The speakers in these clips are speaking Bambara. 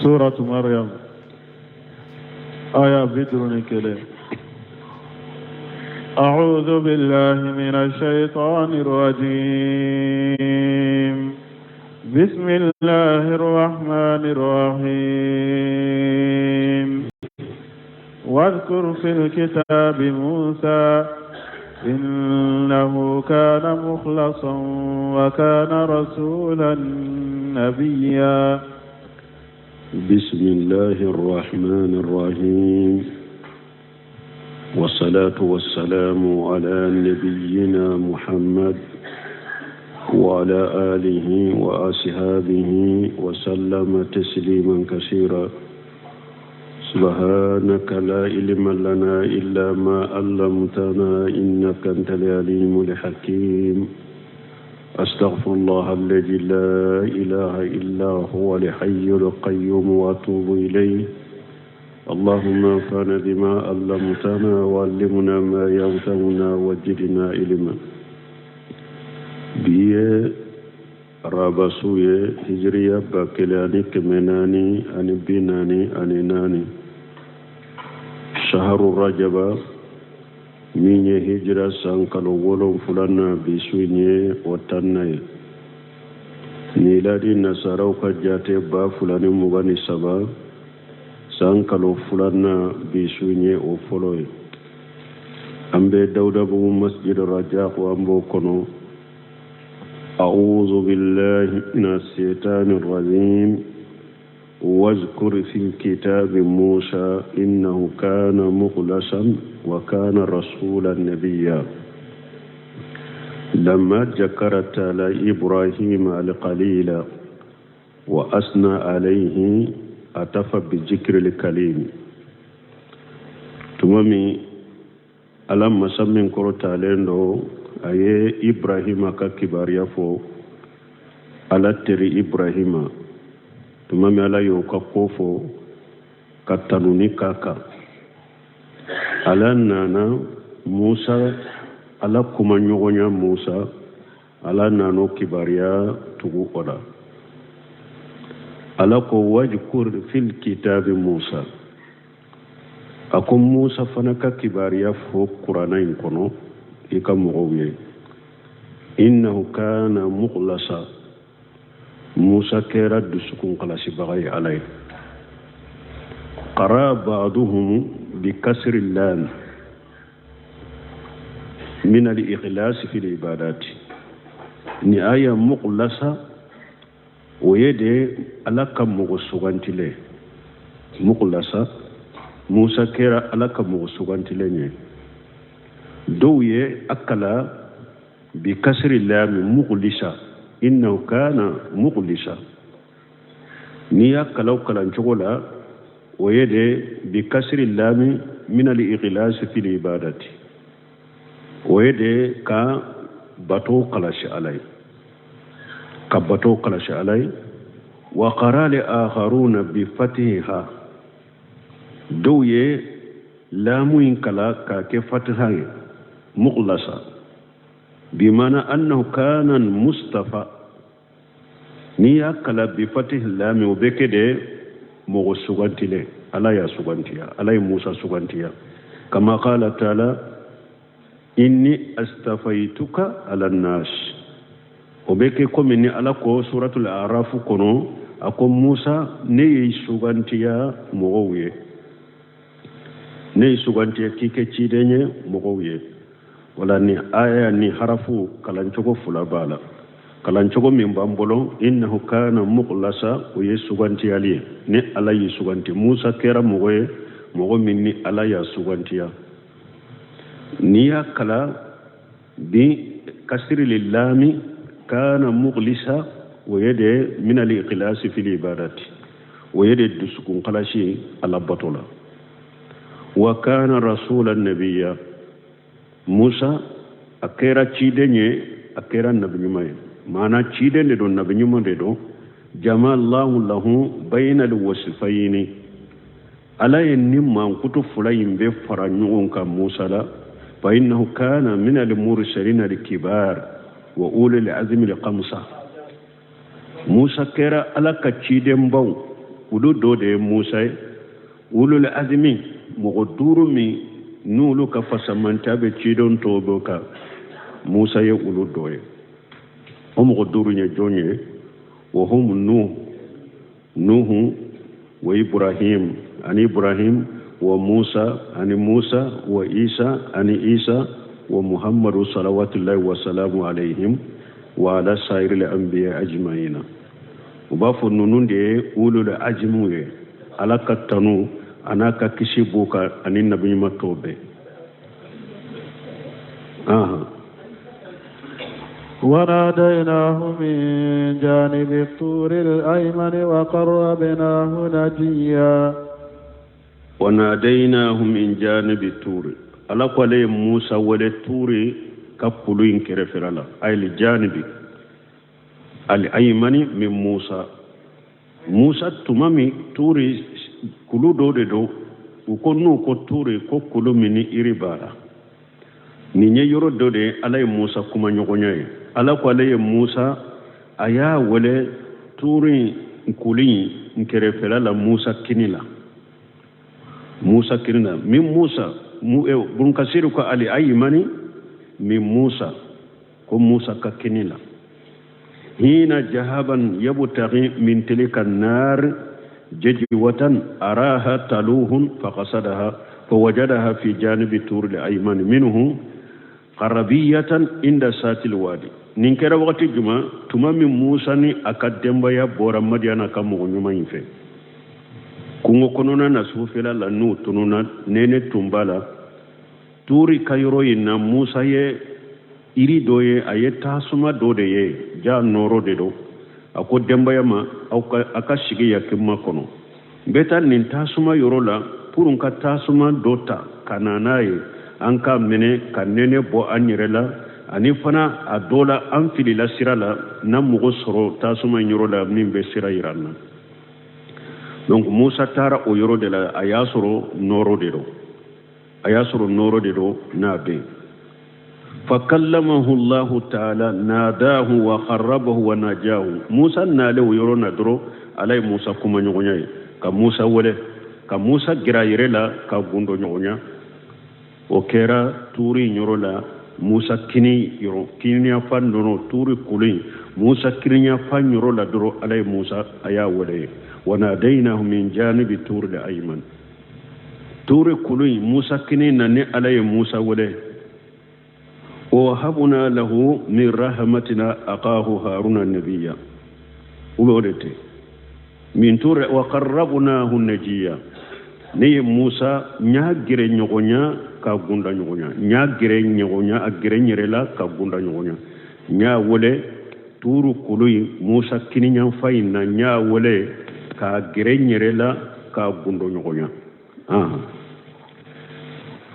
Suratu Maryam aya 51. أعوذ بالله من الشيطان الرجيم بسم الله الرحمن الرحيم واذكر في الكتاب موسى إنه كان مخلصا وكان رسولا نبيا. بسم الله الرحمن الرحيم، والصلاة والسلام على نبينا محمد وعلى آله وأصحابه وسلم تسليما كثيرا. سبحانك لا علم لنا إلا ما علمتنا إنك أنت العليم الحكيم. أستغفر الله الذي لا إله إلا هو الحي القيوم وأتوب إليه. اللهم انفعنا بما علمتنا وعلمنا ما ينفعنا وزدنا علما. Bi ye araba su ye, hijiriya 1444, shaharu rajaba, min ye hijira san kalo wolonfila, bi su in ye o 10nan ye. Miladi nasaraw ka jate 2023 san kalo filanan, bi su in ye o fɔlɔ ye. An bɛ Dawudabugu Masjid Rajak, an b'o kɔnɔ. أعوذ بالله من الشيطان الرجيم. واذكر في الكتاب موسى إنه كان مخلصا وكان رسولا نبيا. لما ذكر تعالى إبراهيم الخليل وأثنى عليه عطف بذكر الكليم. Tuma min Ala masa min kɔrɔtalen don, a ye Ibrahima ka kibaruya fɔ, Ala teri Ibrahima, tuma min Ala y'o ka ko fɔ ka tanuni k'a kan, Ala nana Musa, Ala kuma ɲɔgɔnya Musa, Ala nan'o kibaruya tugu o la. Ala ko: wajkur fil kitabi Musa. A ko Musa fana ka kibaruya fɔ Kuranna in kɔnɔ i ka mɔgɔw ye. Innahu kana mukhlasa, Musa kɛra dusukun kalasibaga ye Ala ye. Qara ba'duhum bi kasri lam min al-ikhlas fi al-ibadati. Ni aya mukhlasa, o ye de Ala ka mɔgɔ sugantilen. Mukhlasa, Musa kɛra Ala ka mɔgɔ sugantilen ye. Dɔw ye a kalan bi kasri lami, mukhlisa, innahu kana mukhlisa. N'i y'a kalan o kalancogo la, o ye de bi kasri lami min al-ikhlas fi al-ibadati, o ye de ka bato kalasi Ala ye, ka bato kalasi Ala ye. Wa qara li akharuna bi fatiha, dɔw ye laamu in kalan k'a kɛ fatiha ye, mukhlasa bimana annahu kana mustafa. N'i y'a kalan bi fatihi laami, o bɛ kɛ de mɔgɔ sugantilen, Ala y'a sugantiya, Ala ye Musa sugantiya. Kama qala taala inni astafaituka ala nas, o bɛ kɛ komi ni Ala ko suratul Araf kɔnɔ, a ko: Musa, ne y'i sugantiya mɔgɔw ye, ne y'i sugantiya k'i kɛ ciden ye mɔgɔw ye. Wala ni aya ni harafu kalancogo fila b'a la. Kalancogo min b'an bolo, innahu kana mukhlasa, o ye sugantiyali ye, ni Ala y'i suganti. Musa kɛra mɔgɔ ye, mɔgɔ min ni Ala y'a sugantiya. N'i y'a kalan bi kasiri lami kana mukhlisa, o ye de min al ikhlasi fil ibadati, o ye de dusukun kalasi Ala bato la. Wa kana rasulan nabiyya, Musa a kɛra ciden ye, a kɛra nabi ɲuman ye. Maana ciden de don, nabi ɲuman de don. Jama Allahu lahu bayna alwasfayni, Ala ye ni mankutu fila in bɛ fara ɲɔgɔn kan Musa la. Fa innahu kana min almursalin alkibar wa ulil azmi alkhamsa. Musa kɛra Ala ka cidenbaw, Olu dɔ de ye Musa ye. Ulul azimi, mɔgɔ duuru min n'olu ka fasamantɛ bɛ ciden tɔw bɛɛ kan, Musa ye olu dɔ ye. O mɔgɔ duuru ye jɔn ye? Wa hum Nuh, Nuhu, wa Ibrahim ani Ibrahim, wa Musa ani Musa, wa Isa ani Isa, wa Muhammadu salawatullahi wa salamu alayhim wa ala sairil anbiya ajma'ina. U b'a fɔ ninnu de ye ulul azimiw ye, Ala ka tanu a n'a ka kisi b'u kan ani nabiɲuman tɔw bɛɛ. وناديناه من جانب الطور الأيمن وقربناه نجيا. وناديناه من جانب الطور. Ala ko ale ye Musa wele tuuri ka kulu in kɛrɛfɛla la, ay li janibi al aymani min Musa. Musa tuma min tuuri kulu dɔ de don, u ko n'u ko tuuri ko kulu min ni iri b'a la. Nin ye yɔrɔ dɔ de ye Ala ye Musa kuma ɲɔgɔnya ye. Ala ko ale ye Musa, a y'a wele tuuri kulu in kɛrɛfɛla la, Musa kini la. Musa kini la min Musa, Bunkasiru ko ali aymani min Musa, ko Musa ka kini la. Hina jahaban yabtaghi min tilka an-nar jadwatan araha taluhun faqasadaha fawajadaha fi janibi tur al-ayman minhu qarabiyatan inda satil wadi. Nin kɛra wagati juma, tuma min Musa ni a ka denbaya bɔra Madiyana ka mɔgɔ ɲuman in fɛ kungo kɔnɔna na, sufɛla la, n'u tununa, nɛnɛ tun b'a la. Tuuri ka yɔrɔ in na, Musa ye iri dɔ ye, a ye tasuma dɔ de ye, ja nɔɔrɔ de don. A ko denbaya ma, aw ka a ka sigi yan k'i makɔnɔ, n bɛ taa nin tasuma yɔrɔ la pour n ka tasuma dɔ ta ka na n'a ye, an k'a minɛ ka nɛnɛ bɔ an yɛrɛ la, ani fana a dɔ la an filila sira la, n'an mɔgɔ sɔrɔ tasuma in yɔrɔ la min bɛ sira yira an na. Donc Musa taara o yɔrɔ de la, a y'a sɔrɔ nɔɔrɔ de don, a y'a sɔrɔ nɔɔrɔ de don n'a bɛ yen. Fakallamahu Allahu ta'ala nadahu wa kharrabahu wa najahu. Musa nalen o yɔrɔ na dɔrɔn, Ala ye Musa kuma ɲɔgɔnya ye, ka Musa wele, ka Musa gɛrɛ a yɛrɛ la, ka gundo ɲɔgɔnya. O kɛra tuuri yɔrɔ la, Musa kini yɔrɔ, kiniyanfan dɔrɔn, tuuri kulu in, Musa kiniyanfan yɔrɔ la dɔrɔn, Ala ye Musa a y'a wele. Wa nadaynahu min janibi tuuri al-ayman. Tuuri kulu in, Musa kini na ni Ala ye Musa wele. Wa wahabna lahu min rahmatina aqahu haruna nabiyya. U bɛ o de ten. Min tuuri wa qarrabnahu najiya. Ne ye Musa n y'a gɛrɛ ɲɔgɔnya ka gunda ɲɔgɔnya, n y'a gɛrɛ ɲɔgɔnya, a gɛrɛ n yɛrɛ la ka gunda ɲɔgɔnya. N y'a wele tuuru kulu in, Musa kiniyanfan in na, n y'a wele k'a gɛrɛ n yɛrɛ la ka gundo ɲɔgɔnya.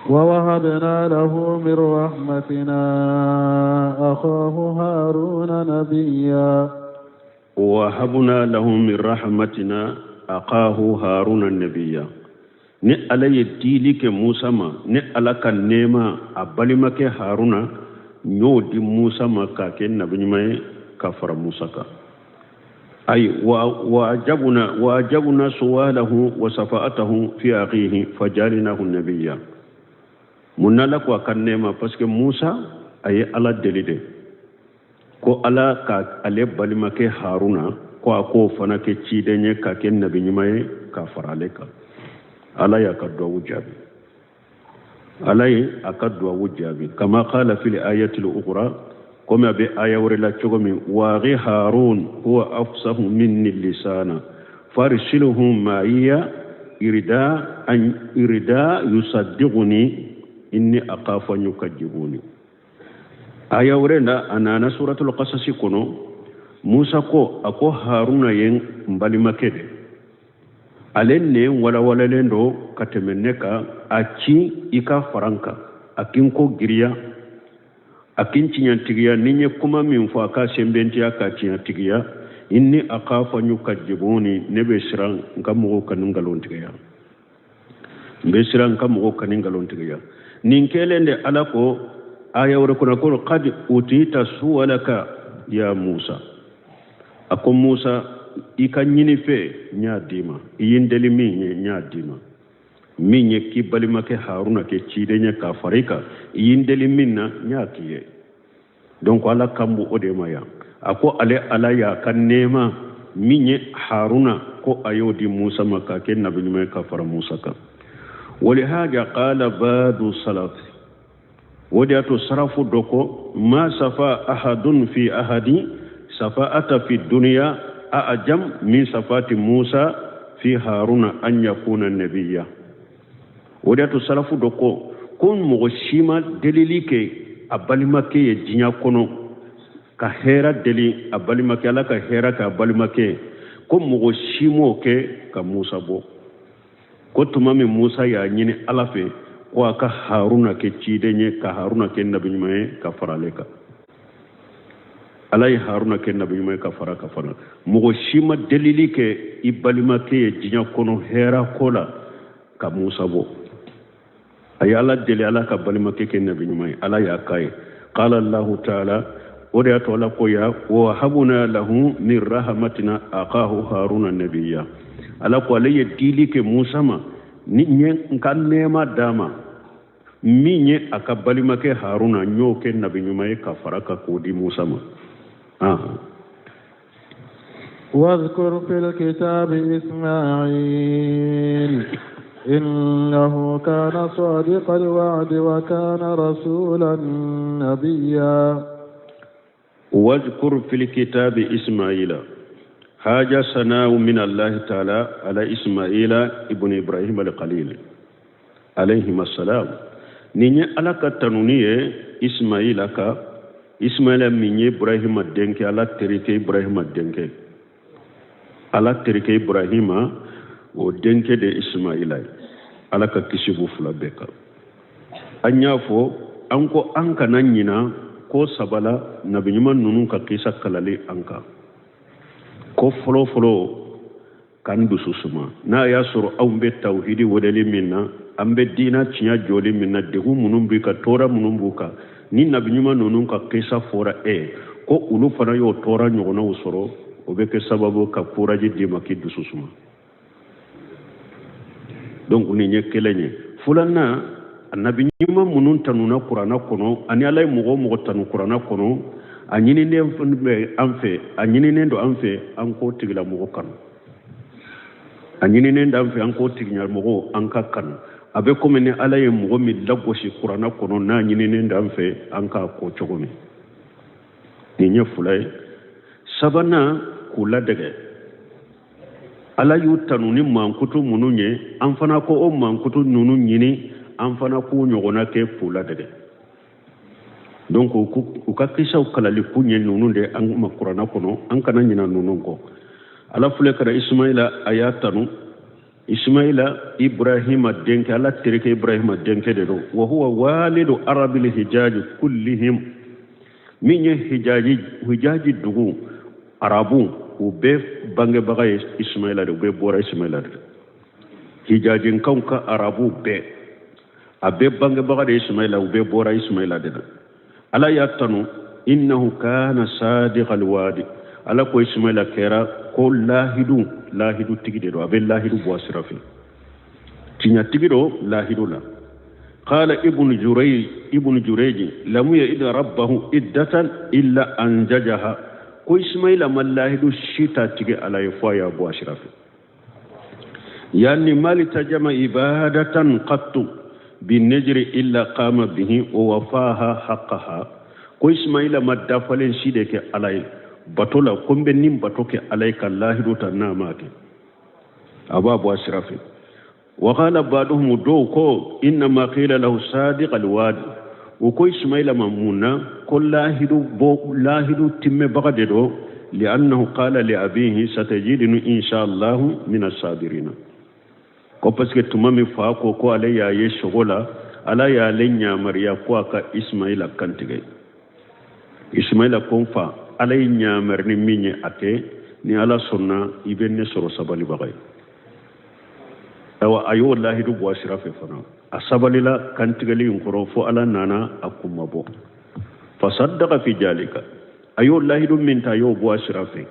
ووهبنا له من رحمتنا أخاه هارون نبيا. ووهبنا له من رحمتنا أخاه هارون نبيا. Ni Ala ye dili kɛ Musa ma, ni Ala ka nɛɛma a balimakɛ Haruna, n y'o di Musa ma k'a kɛ nabi ɲuman ye ka fara Musa kan. Ayi wa ajabuna wa ajabuna suwalahu wa safa'atahu fi akhihi fajalinahu nabiyya. Mun na Ala ko a ka nɛɛma? Parce que Musa a ye Ala deli de ko Ala ka ale balimakɛ Haruna ko a k'o fana kɛ ciden ye k'a kɛ nabi ɲuman ye ka fara ale kan. Ala y'a ka duwawu jaabi, Ala ye a ka duwawu jaabi. Kama qala fil ayatil ukhra, komi a bɛ aya wɛrɛ la cogo min, wa akhi Harun huwa afsahu minni lisana farsilhu ma'iya irida an irida yusaddiquni inni akhafu an yukadzibuni. Aya wɛrɛ la a nana suratul qasasi kɔnɔ, Musa ko a ko Haruna ye n balimakɛ de, ale nɛn walawalalen don ka tɛmɛ ne kan, a ci i ka fara n kan, a k'i n ko giriya, a k'i n tiɲɛtigiya, ni n ye kuma min fɔ a ka sɛnbɛntiya ka tiɲɛtigiya. Inni akhafu an yukadzibuni, ne bɛ siran n ka mɔgɔw ka nin nkalon tigɛya, n bɛ siran n ka mɔgɔw ka nin nkalon tigɛya. Nin kɛlen de Ala ko aya wɛrɛ kɔnɔ ko qad utita suwalaka ya Musa. A ko Musa, i ka ɲinifɛn n y'a d'i ma, i ye n deli min ye n y'a d'i ma, min ye k'i balimakɛ Haruna kɛ ciden ye k'a fara i kan, i ye n deli min na n y'a k'i ye. Donc Ala kan b'o de ma yan. A ko ale Ala y'a ka nɛɛma min ye Haruna ko a y'o di Musa ma k'a kɛ nabi ɲuman ye ka fara Musa kan. Walihaja qala badu salaf, o de y'a to sarafu dɔ ko ma safa ahadun fi ahadi safa'ata fi dunya a'jam min safati Musa fi Haruna an yakuna nabiyya. O de y'a to sarafu dɔ ko ko mɔgɔ si ma delili kɛ a balimakɛ ye diɲɛ kɔnɔ ka hɛrɛ deli a balimakɛ, Ala ka hɛrɛ kɛ a balimakɛ, ko mɔgɔ si m'o kɛ ka Musa bɔ. Ko tuma min Musa y'a ɲini Ala fɛ ko a ka Haruna kɛ ciden ye, ka Haruna kɛ nabi ɲuman ye ka fara ale kan, Ala ye Haruna kɛ nabi ɲuman ye ka fara ka fana. Mɔgɔ si ma delili kɛ i balimakɛ ye diɲɛ kɔnɔ hɛrɛ ko la ka Musa bɔ. A ye Ala deli Ala ka balimakɛ kɛ nabi ɲuman ye, Ala y'a k'a ye. Qala Allahu ta'ala, o de y'a to Ala ko ya wa habuna lahu min rahmatina akahu Haruna nabiyya. Ala ko ale ye dili kɛ Musa ma ni n ye n ka nɛɛma d'a ma min ye a ka balimakɛ Haruna, n y'o kɛ nabi ɲuman ye ka fara ka k'o di Musa ma. واذكر في الكتاب إسماعيل إنه كان صادق الوعد وكان رسولا نبيا. واذكر في الكتاب إسماعيل حاجة سناء من الله تعالى على إسماعيل ابن إبراهيم الخليل عليهما السلام. نيني على كتنوني إسماعيل كا إسماعيل من إبراهيم الدنك على ترك إبراهيم الدنك على ترك إبراهيم ودنك دي إسماعيل على كتشبو فلا بك أن يفو أنكو أنك نينا ko sabala nabi ɲuman ninnu ka kisa kalali an kan ko fɔlɔ fɔlɔ k'an dusu suma n'a y'a sɔrɔ anw bɛ tawhidi weleli min na, an bɛ diina tiɲɛ jɔli min na, degun minnu b'i kan, tɔɔrɔ minnu b'u kan, ni nabi ɲuman ninnu ka kisa fɔra e ko olu fana y'o tɔɔrɔ ɲɔgɔnnaw sɔrɔ, o bɛ kɛ sababu ka courage d'i ma k'i dusu suma. Donc nin ye kelen ye. Filanan, nabi ɲuman minnu tanuna kuranna kɔnɔ ani Ala ye mɔgɔ o mɔgɔ tanu kuranna kɔnɔ, a ɲininen bɛ an fɛ, a ɲininen don an fɛ an k'o tigilamɔgɔ kanu, a ɲininen don an fɛ an k'o tigilamɔgɔ an ka kanu. A bɛ komi ni Ala ye mɔgɔ min lagosi kuranna kɔnɔ n'a ɲininen don an fɛ an k'a ko cogo min. Nin ye fila ye. Sabanan, k'u ladege. Ala y'u tanu ni mankutu minnu ye, an fana ko o mankutu ninnu ɲini, an fana k'u ɲɔgɔnna kɛ k'u ladege. Donc u ka kisaw kalali kun ye ninnu de an ma kuranna kɔnɔ, an kana ɲina ninnu kɔ. Ala filɛ ka na Ismaila a y'a tanu. Ismaila Ibrahima denkɛ, Ala terikɛ Ibrahima denkɛ de don. Wa huwa walidu arabil hijaji kullihim, min ye hijaji dugu arabu u bɛɛ bangebaga ye Ismaila de, u bɛɛ bɔra Ismaila de. Hijajinkaw ka arabu bɛɛ, a bɛɛ bangebaga de ye Ismaila, u bɛɛ bɔra Ismaila de la. Ala y'a tanu innahu kana sadiqal wadi, Ala ko Ismaila kɛra ko lahidu, lahidu tigi de don, a bɛ lahidu bɔ a sira fɛ, tiɲɛtigi don lahidu la. Qala ibnu Jurayj, ibnu Jurayj lam ya'id rabbahu iddatan illa anjajaha, ko Ismaila ma lahidu si ta tigi Ala ye fo a y'a bɔ a sira fɛ. Yani mali tajama ibadatan qattu binajri illa qama bihi wa wafaha haqqaha, ko Ismaila ma dafalen si de kɛ Ala ye bato la, ko n bɛ nin bato kɛ Ala ye ka lahidu ta n'a ma kɛ, a b'a bɔ a sira fɛ. Wa qala ba'duhum, dɔw ko innama qila lahu sadiq alwadi, o ko Ismaila ma mun na ko lahidu bɔ, lahidu timmɛbaga de don, li'annahu qala li abihi satajiduni insha Allahu min as-sabirina, ko parce que tuma min fa ko ko ale y'a ye sogo la, Ala y'ale ɲamariya ko a ka Ismaila kantigɛ. Ismaila ko n fa, Ala ye ɲamari ni min ye a kɛ, ni Ala sɔnna i bɛ ne sɔrɔ sabalibaga ye. Ayiwa, a y'o lahidu bɔ a sira fɛ fana, a sabalila kantigɛli in kɔrɔ fo Ala nana a kunmabɔ. Fasaddaqa fi jalika, a y'o lahidu min ta a y'o bɔ a sira fɛ.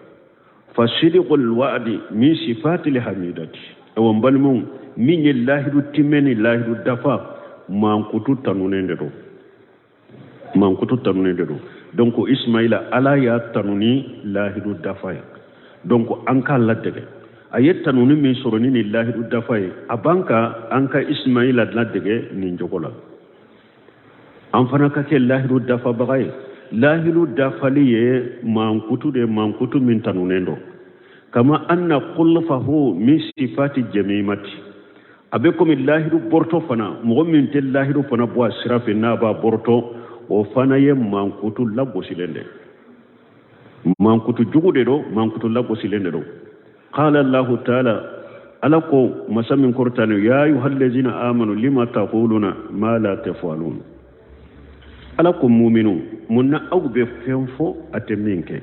Fasidqul wa'di min sifatil hamidati. Awa n balimaw, min ye lahidu timɛ ni lahidu dafa, mankutu tanunen de don, mankutu tanunen de don. Donc Ismaila, Ala y'a tanu ni lahidu dafa ye. Donc an k'a ladege, a ye tanuni min sɔrɔ ni nin lahidu dafa ye, a b'an ka an ka Ismaila ladege nin jogo la. An fana ka kɛ lahidu dafabaga ye. Lahidu dafali ye mankutu de, mankutu min tanunen don. Kama anna khulfahu min sifati jamimati, a bɛ komi lahidu bɔrɔtɔ fana, mɔgɔ min tɛ lahidu fana bɔ a sira fɛ, n'a b'a bɔrɔtɔ, o fana ye mankutu lagosilen de, mankutu jugu de don, mankutu lagosilen de don. Qala Allahu taala, Ala ko, masa min kɔrɔtalen, ya ayuhallazina amanu lima taquluna ma la tafalun. Ala ko muminu, mun na aw bɛ fɛn fɔ a tɛ min kɛ?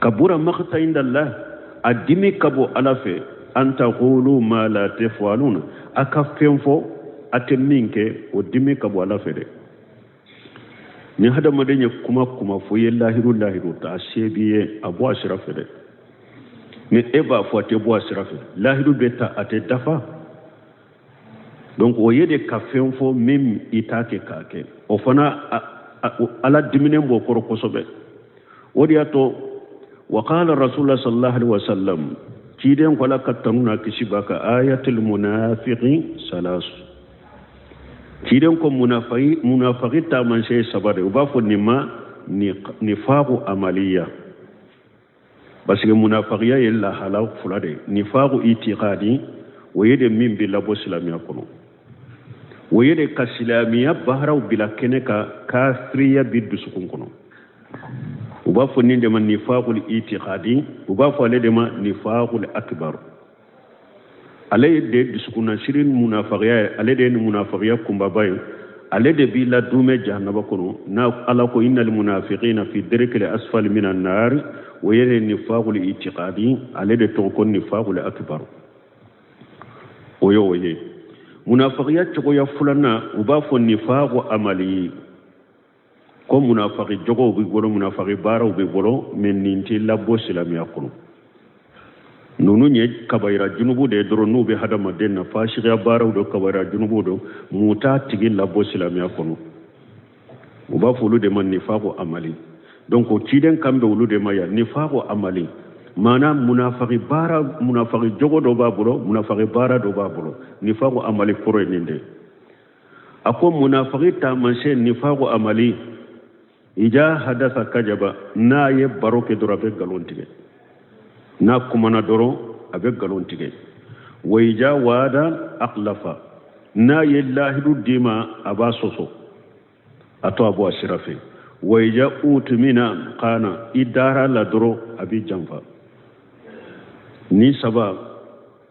Kabura makta inda Allah, a dimi ka bon Ala fɛ, an taqulu ma la tafalun, a ka fɛn fɔ a tɛ min kɛ, o dimi ka bon Ala fɛ dɛ. Ni hadamaden ye kuma kuma fɔ, i ye lahiru lahiru ta, a se b'i ye, a bɔ a sira fɛ dɛ. Ni e b'a fɔ a tɛ bɔ a sira fɛ, lahiru bɛ ta, a tɛ dafa. Donc o ye de ka fɛn fɔ min i t'a kɛ k'a kɛ, o fana Ala diminen b'o kɔrɔ kosɛbɛ. O de y'a to wa qala rasulullah sallallahu alaihi wasallam, ciden ko, Ala ka tanu n'a kisi b'a kan, ayatul munafiqi salasu. Ciden ko munafiki, munafiki taamasiyɛn saba de, u b'a fɔ nin ma nifaku amaliya, parce que munafikiya ye lahala fila de. Nifaku itikadi, o ye de min bɛ labɔ silamɛya kɔnɔ, o ye de ka silamɛya baaraw bila kɛnɛ kan, kafiriya bi dusukun kɔnɔ. U b'a fɔ nin de ma nifakul itikadi, u b'a fɔ ale de ma nifakul akbar. Ale ye de dusukunnasiri munafagiya ye, ale de ye nin munafagiya kunbaba ye, ale de b'i la dumɛ jahanaba kɔnɔ. N'a Ala ko innal munafiqina fi derkil asfali minan nar, o ye de nifakul itikadi, ale de tɔgɔ ko nifakul akbar. O ye o ye munafagiya cogoya filanan, u b'a fɔ nifaku amali, ko munafaki jogow b'i bolo, munafaki baaraw b'i bolo, mais nin t'i labɔ silamɛya kɔnɔ. Ninnu ye kabayira junubu de ye dɔrɔn, n'u bɛ hadamaden na, fasiya baaraw don, kabayira junubu don, mun t'a tigi labɔ silamɛya kɔnɔ. U b'a fɔ olu de ma nifaku amali. Donc o ciden kan bɛ olu de ma yan, nifaku amali, maana munafaki baara, munafaki jogo dɔ b'a bolo, munafaki baara dɔ b'a bolo. Nifaku amali kɔrɔ ye nin de. A ko munafaki taamasiyɛn, nifaku amali, ija hadasa kajaba, n'a ye baro kɛ dɔrɔn, a bɛ nkalon tigɛ, n'a kumana dɔrɔn, a bɛ nkalon tigɛ. Wa ija waada akhlafa, n'a ye lahidu d'i ma, a b'a sɔsɔ, a to a bɔ a sira fɛ. Wa ija utumina kana, i dara la dɔrɔn, a b'i janfa. Ni saba,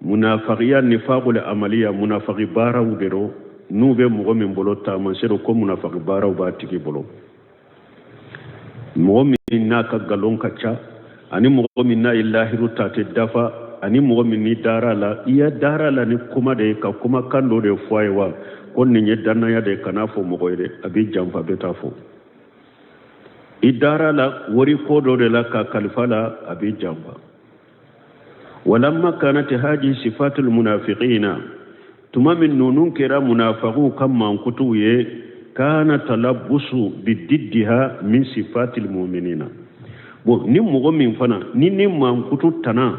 munafagiya nifaqul amaliya, munafagi baaraw de don, n'u bɛ mɔgɔ min bolo, taamasiyɛn ko munafagi baaraw b'a tigi bolo. Mɔgɔ min n'a ka nkalon ka ca, ani mɔgɔ min n'a ye lahiru ta tɛ dafa, ani mɔgɔ min n'i dara la, i ye dara la ni kuma de ye, ka kumakan dɔ de fɔ a ye wa ko nin ye dannaya de ye, kan'a fɔ mɔgɔ ye dɛ, a b'i janfa, bɛ taa fɔ. I dara la wari ko dɔ de la ka kalifa la, a b'i janfa. Walamma kanat haji sifatul munafiqina, tuma min ninnu kɛra munafagiw ka mankutuw ye, kana talabbusu bididdiha min sifatil mu'minina. Bon, ni mɔgɔ min fana ni mankutu tana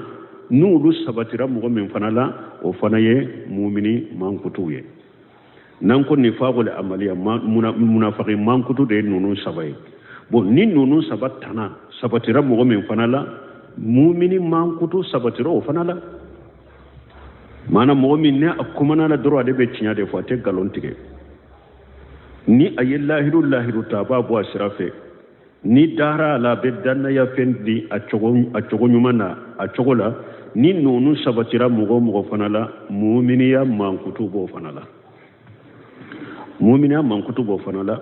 n'olu sabatira mɔgɔ min fana la, o fana ye mumini mankutuw ye. N'an ko nifaqul amaliya, munafaki mankutu de ye ninnu saba ye. Bon, ni ninnu saba tana sabatira mɔgɔ min fana la, mumini mankutu sabatira o fana la. Maana mɔgɔ min ne a kumana la dɔrɔn, ale bɛ tiɲɛ de fɔ, a tɛ nkalon tigɛ. Ni a ye lahiru lahiru ta, a b'a bɔ a sira fɛ. Ni dara a la, a bɛ dannaya fɛn di a cogo a cogo ɲuman na, a cogo la. Ni ninnu sabatira mɔgɔ o mɔgɔ fana la, muminiya mankutu b'o fana la, muminiya mankutu b'o fana la.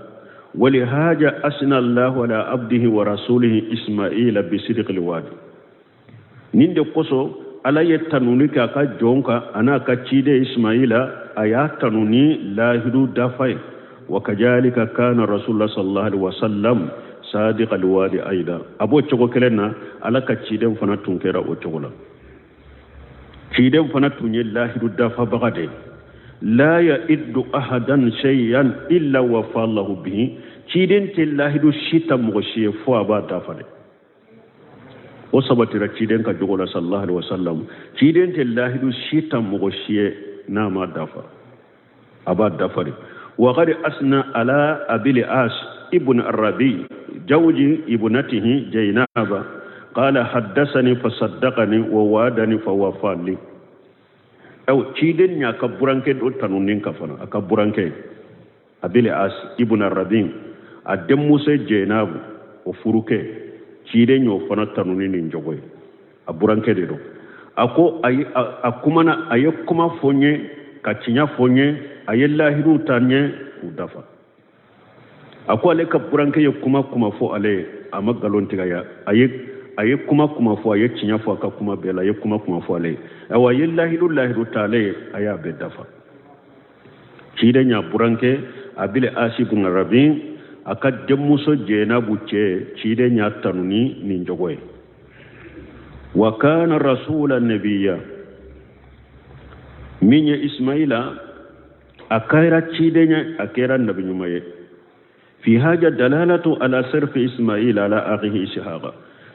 Walihaja asna Allahu ala abdihi wa rasulihi Ismaila bisidqil wadi. Nin de kosɔn Ala ye tanuni kɛ a ka jɔn kan, a n'a ka ciden Ismaila, a y'a tanu ni lahidu dafa ye. Wa kajalika kana rasulullah sallallahu alaihi wasallam. sadiqa alwadi aida. A b'o cogo kelen na, Ala ka ciden fana tun kɛra o cogo la. Ciden fana tun ye lahidu dafabaga de ye. La yaiddu ahadan shay'an illa wafa Allahu bihi. Ciden tɛ lahidu si ta mɔgɔ si ye fo a b'a dafa de. O sabatira ciden ka jogo la sallallahu alaihi wasallam. Ciden tɛ lahidu si ta mɔgɔ si ye n'a ma dafa, a b'a dafa de. Wa qad asna ala abil as ibn arabi jawji ibnatihi jainaba qala haddathani fasaddaqani wa wa'adani fawafa li. Aw ciden y'a ka burankɛ dɔ tanu nin ka fana, a ka burankɛ abil as ibn arabi, a denmuso Jɛnabu o furukɛ, ciden y'o fana tanu ni nin jogo ye. A burankɛ de don. A ko a kumana, a ye kuma fɔ n ye ka tiɲɛ fɔ n ye, a ye lahidu ta n ye k'u dafa. A ko ale ka burankɛ ye kuma kuma fɔ ale ye, a ma nkalon tigɛ ya, a ye kuma kuma fɔ, a ye tiɲɛ fɔ a ka kuma bɛɛ la, a ye kuma kuma fɔ ale ye. Ayiwa, a ye lahidu lahidu ta ale ye, a y'a bɛɛ dafa. Ciden y'a burankɛ Abil Asi bun Rabi, a ka denmuso Jɛnabu cɛ, ciden y'a tanu ni nin jogo ye. Wa kana rasula nabiya, min ye Ismaila, a kɛra ciden ye, a kɛra nabi ɲuman ye. Fi haja dalalatu ala sarfi Ismaila ala akhihi Ishaqa.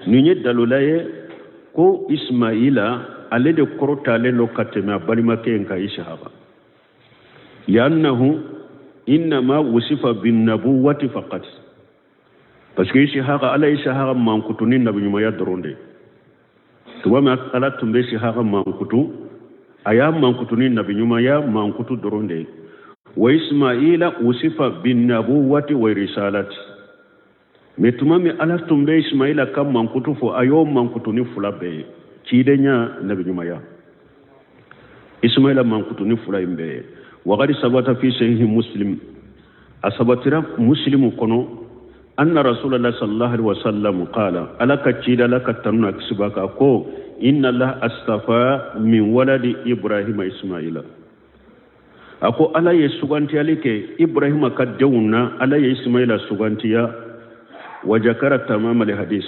Nin ye dalula ye ko Ismaila ale de kɔrɔtalen don ka tɛmɛ a balimakɛ in kan Ishaqa. Liannahu innama wusifa bin nabuwati faqat. Parce que Ishaqa, Ala ye Ishaqa mankutu ni nabi ɲumanya dɔrɔn de ye. Tuma min Ala tun bɛ Ishaqa mankutu, a y'a mankutu ni nabi ɲumanya mankutu dɔrɔn de ye. Wa Ismaila wusifa bin nabuwati wa risalati. Mais tuma min Ala tun bɛ Ismaila ka mankutu fɔ, a y'o mankutu ni fila bɛɛ ye, cidenya, nabi ɲumanya. Ismaila mankutu ni fila in bɛɛ ye. Wagadi sabata fi sahihi Muslim, a sabatira Muslimu kɔnɔ, anna Rasulallah sallallahu alaihi wasallam qala, Ala ka cida, Ala ka tanu n'a kisi b'a kan, ko inna Allah astafa min waladi Ibrahima Ismaila. A ko Ala ye sugantiyali kɛ Ibrahima ka denw na, Ala ye Ismaila sugantiya. Wa jakara tamama li hadis,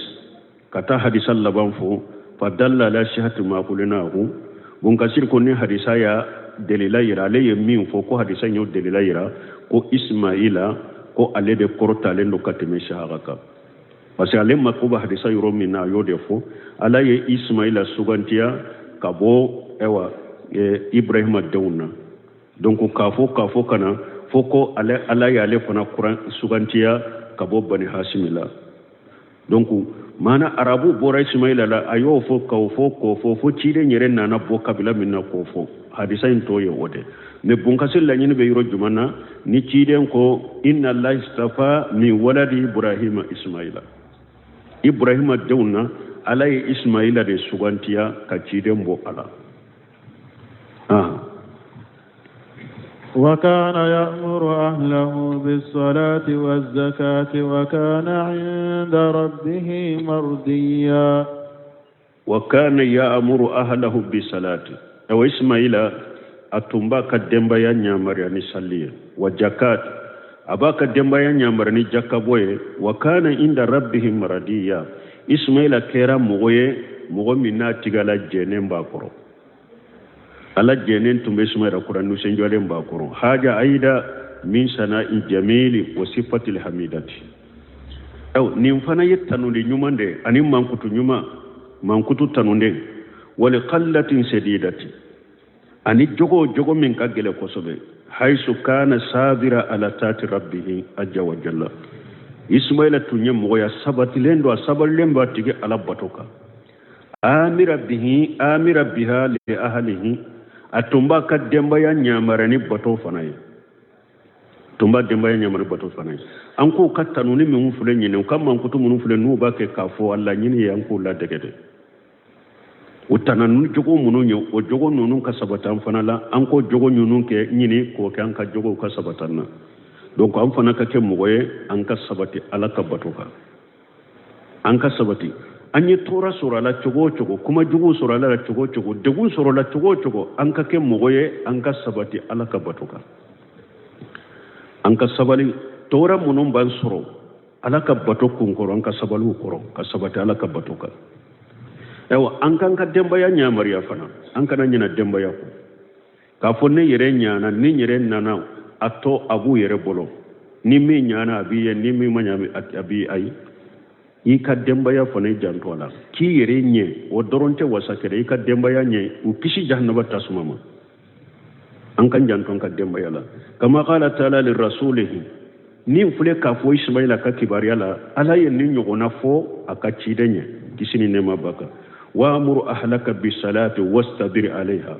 ka taa hadisa laban fɔ, fa dalla ala sihati ma qulnahu. Bunkasir ko ni hadisa ya delila yira, ale ye min fɔ ko hadisa y'o delila yira ko Ismaila ko ale de kɔrɔtalen don ka tɛmɛ Ishaqa kan. Parce que ale mako bɛ hadisa yɔrɔ min na, a y'o de fɔ. Ala ye Ismaila sugantiya ka bɔ ayiwa Ibrahima denw na. Donc k'a fɔ ka na fo ko ale Ala y'ale fana kuran sugantiya ka bɔ Bani Hasimi la. Donc maana arabu bɔra Ismaila la, a y'o fɔ k'o fɔ k'o fɔ fo ciden yɛrɛ nana bɔ kabila min na k'o fɔ. Hadisa in tɔ ye o de. Mais bunkasi laɲini bɛ yɔrɔ jumɛn na? Ni ciden ko inna Allah istafa min waladi Ibrahima Ismaila. Ibrahima denw na, Ala ye Ismaila de sugantiya ka ciden bɔ a la. وكان يأمر أهله بالصلاة والزكاة وكان عند ربه مرضيا. وكان يأمر أهله بالصلاة. أو إسماعيل أتنبا كدنبا ينيامر يعني صلي وزكاة، أبا كدنبا ينيامر يعني جكابوي. وكان عند ربه مرضيا. إسماعيل كيرا مغوي مغو منا تيغالا جنين باكرو. Ala jɛnen tun bɛ Ismaila kɔrɔ, nisɔndiyalen b'a kɔrɔ. Haja aida min sana'i jamili wa sifatil hamidati. Aw nin fana ye tanuli ɲuman de ani mankutu ɲuman, mankutu tanunden. Wali qallatin sadidati, ani jogo jogo min ka gɛlɛn kosɛbɛ. Haisu kana sabira ala taati rabbihi ajja wa jalla. Ismaila tun ye mɔgɔya sabatilen don, a sabalilen b'a tigi Ala bato kan. Amira bihi, amira biha li ahlihi. A tun b'a ka denbaya ɲamara ni bato fana ye. Tun b'a denbaya ɲamara ni bato fana ye. An k'u ka tanuni minnu filɛ ɲini, u ka mankutu minnu filɛ n'u b'a kɛ k'a fɔ a laɲini ye, an k'u ladege de. U tana ni jogo minnu ye, o jogo ninnu ka sabati an fana la, an k'o jogo ninnu kɛ ɲini k'o kɛ an ka jogow ka sabati an na. Donc an fana ka kɛ mɔgɔ ye, an ka sabati Ala ka bato kan. An ka sabati. An ye tɔɔrɔ sɔrɔ a la cogo o cogo, kuma jugu sɔrɔ a la cogo o cogo, degun sɔrɔ a la cogo o cogo, an ka kɛ mɔgɔ ye, an ka sabati Ala ka bato kan. An ka sabali. Tɔɔrɔ minnu b'an sɔrɔ, Ala ka bato kun kɔrɔ, an ka sabali u kɔrɔ, ka sabati Ala ka bato kan. Ayiwa, an k'an ka denbaya ɲamariya fana, an kana ɲina denbaya kɔ. K'a fɔ ne yɛrɛ ɲana, ni n yɛrɛ nana, a tɔ a b'u yɛrɛ bolo. Ni min ɲana a b'i ye, ni min ma ɲa a b'i ayi. I ka denbaya fana i janto a la. K'i yɛrɛ ɲɛ, o dɔrɔn tɛ wasa kɛ dɛ, i ka denbaya ɲɛ, u kisi jahanaba tasuma ma. An k'an janto an ka denbaya la. Kama qala taala li rasulihi, nin filɛ k'a fɔ Ismaila ka kibaruya la, Ala ye nin ɲɔgɔnna fɔ a ka ciden ye, kisi ni nɛɛma b'a kan. Wa'mur ahlaka bisalati wastabir alayha.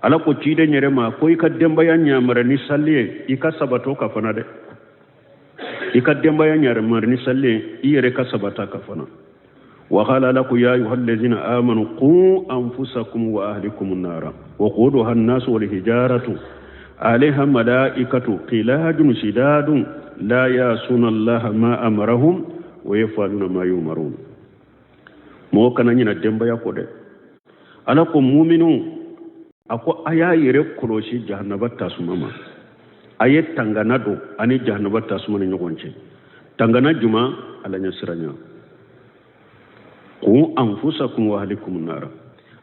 Ala ko ciden yɛrɛ ma ko i ka denbaya ɲamara ni sali ye, i ka sabat'o kan fana dɛ. I ka denbaya ɲamara ni sali ye, i yɛrɛ ka sabata kan fana. Wa qala Ala ko ya ayyuhallazina amanu qu anfusakum wa ahlikum an-nara wa quduha an-nasu wal hijaratu alayha malaikatu qiladun shidadun la yasuna Allaha ma amarahum wa yaf'aluna ma yu'marun. Mɔgɔ kana ɲina denbaya kɔ dɛ. Ala ko muminu, a ko a y'a yɛrɛ kɔlɔsi jahanaba tasuma ma. A ye tangana don ani jahanaba tasuma ni ɲɔgɔn cɛ. Tangana juma? Ala ɲɛsiranya. Qu anfusakum wa ahlikum nara.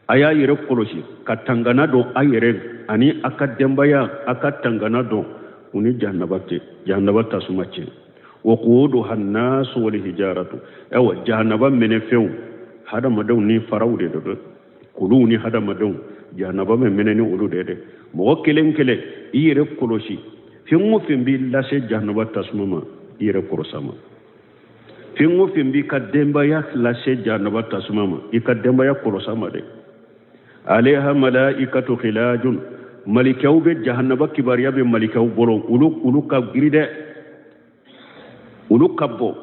A y'a yɛrɛ kɔlɔsi ka tangana don a yɛrɛ ani a ka denbaya, a ka tangana don u ni jahanaba cɛ, jahanaba tasuma cɛ. Wa quduha an-nasu wal hijaratu. Ayiwa, jahanaba minɛfɛnw hadamadenw ni faraw de don dɛ. Kuluw ni hadamadenw, jahanaba bɛ minɛ ni olu de ye dɛ. Mɔgɔ kelen kelen, i yɛrɛ kɔlɔsi. Fɛn o fɛn b'i lase jahanaba tasuma ma, i yɛrɛ kɔlɔsi a ma. Fɛn o fɛn b'i ka denbaya lase jahanaba tasuma ma, i ka denbaya kɔlɔsi a ma dɛ. Alayha malaikatu khilajun. Malikaw bɛ jahanaba kibaruya bɛ malikaw bolo, olu ka giri dɛ. Olu ka bɔ.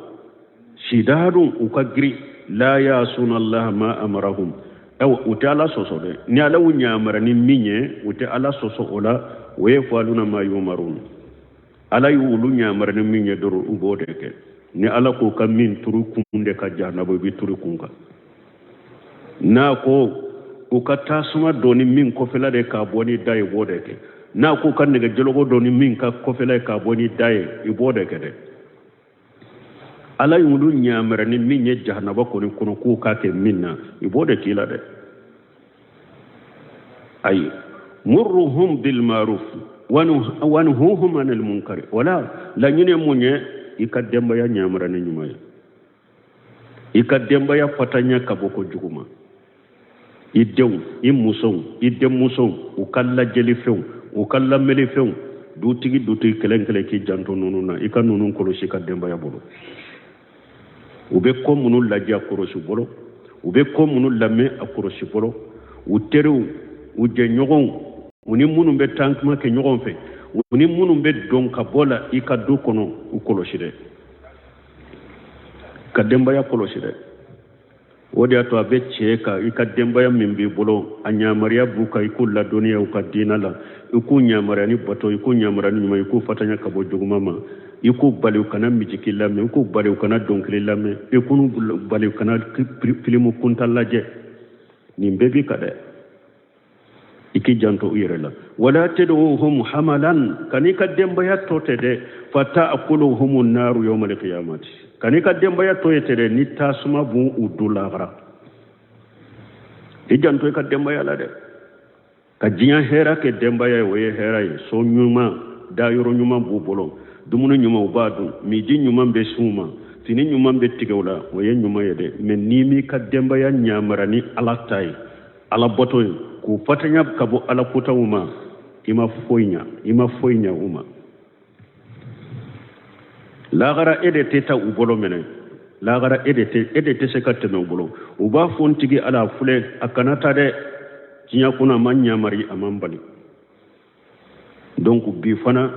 Sidadun, u ka giri. La yasuna Allah ma amarahum. Ayiwa, u tɛ Ala sɔsɔ dɛ. Ni Ala y'u ɲamara ni min ye, u tɛ Ala sɔsɔ o la. O ye fa'aluna ma yumarun. Ala y'olu ɲamara ni min ye dɔrɔn, u b'o de kɛ. Ni Ala ko ka min turu kun de ka jahanaba, i bɛ turu kun kan. N'a ko u ka tasuma dɔ ni min kɔfɛla de k'a bɔ ni da ye, i b'o de kɛ. N'a ko ka nɛgɛ jɔlɔkɔ dɔ ni min ka kɔfɛla ye k'a bɔ ni da ye, i b'o de kɛ dɛ. Ala y'olu ɲamara ni min ye jahanaba kɔni kɔnɔ k'u k'a kɛ min na, i b'o de k'i la dɛ. Ayi, murruhum bil ma'ruf wanhuhum anil munkar. Wala laɲini ye mun ye? I ka denbaya ɲamara ni ɲuman ye, i ka denbaya fatanya ka bɔ ko jugu ma. I denw, i musow, i denmusow, u ka lajɛlifɛnw, u ka lamɛnlifɛnw, dutigi dutigi kelen kelen k'i janto ninnu na, i ka ninnu kɔlɔsi ka denbaya bolo. U bɛ ko minnu lajɛ a kɔlɔsi bolo, u bɛ ko minnu lamɛn a kɔlɔsi bolo, u teriw, u jɛɲɔgɔnw, u ni minnu bɛ taama kɛ ɲɔgɔn fɛ, u ni minnu bɛ don ka bɔ la i ka du kɔnɔ, u kɔlɔsi dɛ. Ka denbaya kɔlɔsi dɛ. O de y'a to a bɛ cɛ kan, i ka denbaya min b'i bolo, a ɲamariya b'u kan, i k'u ladɔnniya u ka diinɛ la, i k'u ɲamariya ni bato, i k'u ɲamariya ni ɲuman, i k'u fatanya ka bɔ juguman ma, i k'u bali u kana misiki lamɛn, i k'u bali u kana dɔnkili lamɛn, i k'u bali u kana filimu kuntan lajɛ. Nin bɛɛ b'i kan dɛ. I k'i janto u yɛrɛ la. Wala tad'uhum hamalan, kan'i ka denbaya to tɛ dɛ. Fata'kuluhum an-naru yawma al-qiyamati, kan'i ka denbaya to ye tɛ dɛ, ni tasuma b'u u dun lahara. I janto i ka denbaya la dɛ. Ka diɲɛ hɛrɛ kɛ denbaya ye, o ye hɛrɛ ye. So ɲuman, dayɔrɔ ɲuman b'u bolo, dumuni ɲuman u b'a dun, miji ɲuman bɛ s'u ma, fini ɲuman bɛ tigɛ u la, o ye ɲuman ye dɛ. Mɛ n'i m'i ka denbaya ɲamara ni Ala ta ye, Ala bato ye, k'u fatanya ka bɔ Ala kotaw ma, i ma foyi ɲa, i ma foyi ɲa u ma. Lahara e de tɛ taa u bolo minɛ, lahara e de tɛ se ka tɛmɛ u bolo. U b'a fɔ n tigi Ala filɛ, a kana taa dɛ, diɲɛ kɔnɔ a ma ɲamari, a ma bali. Donc bi fana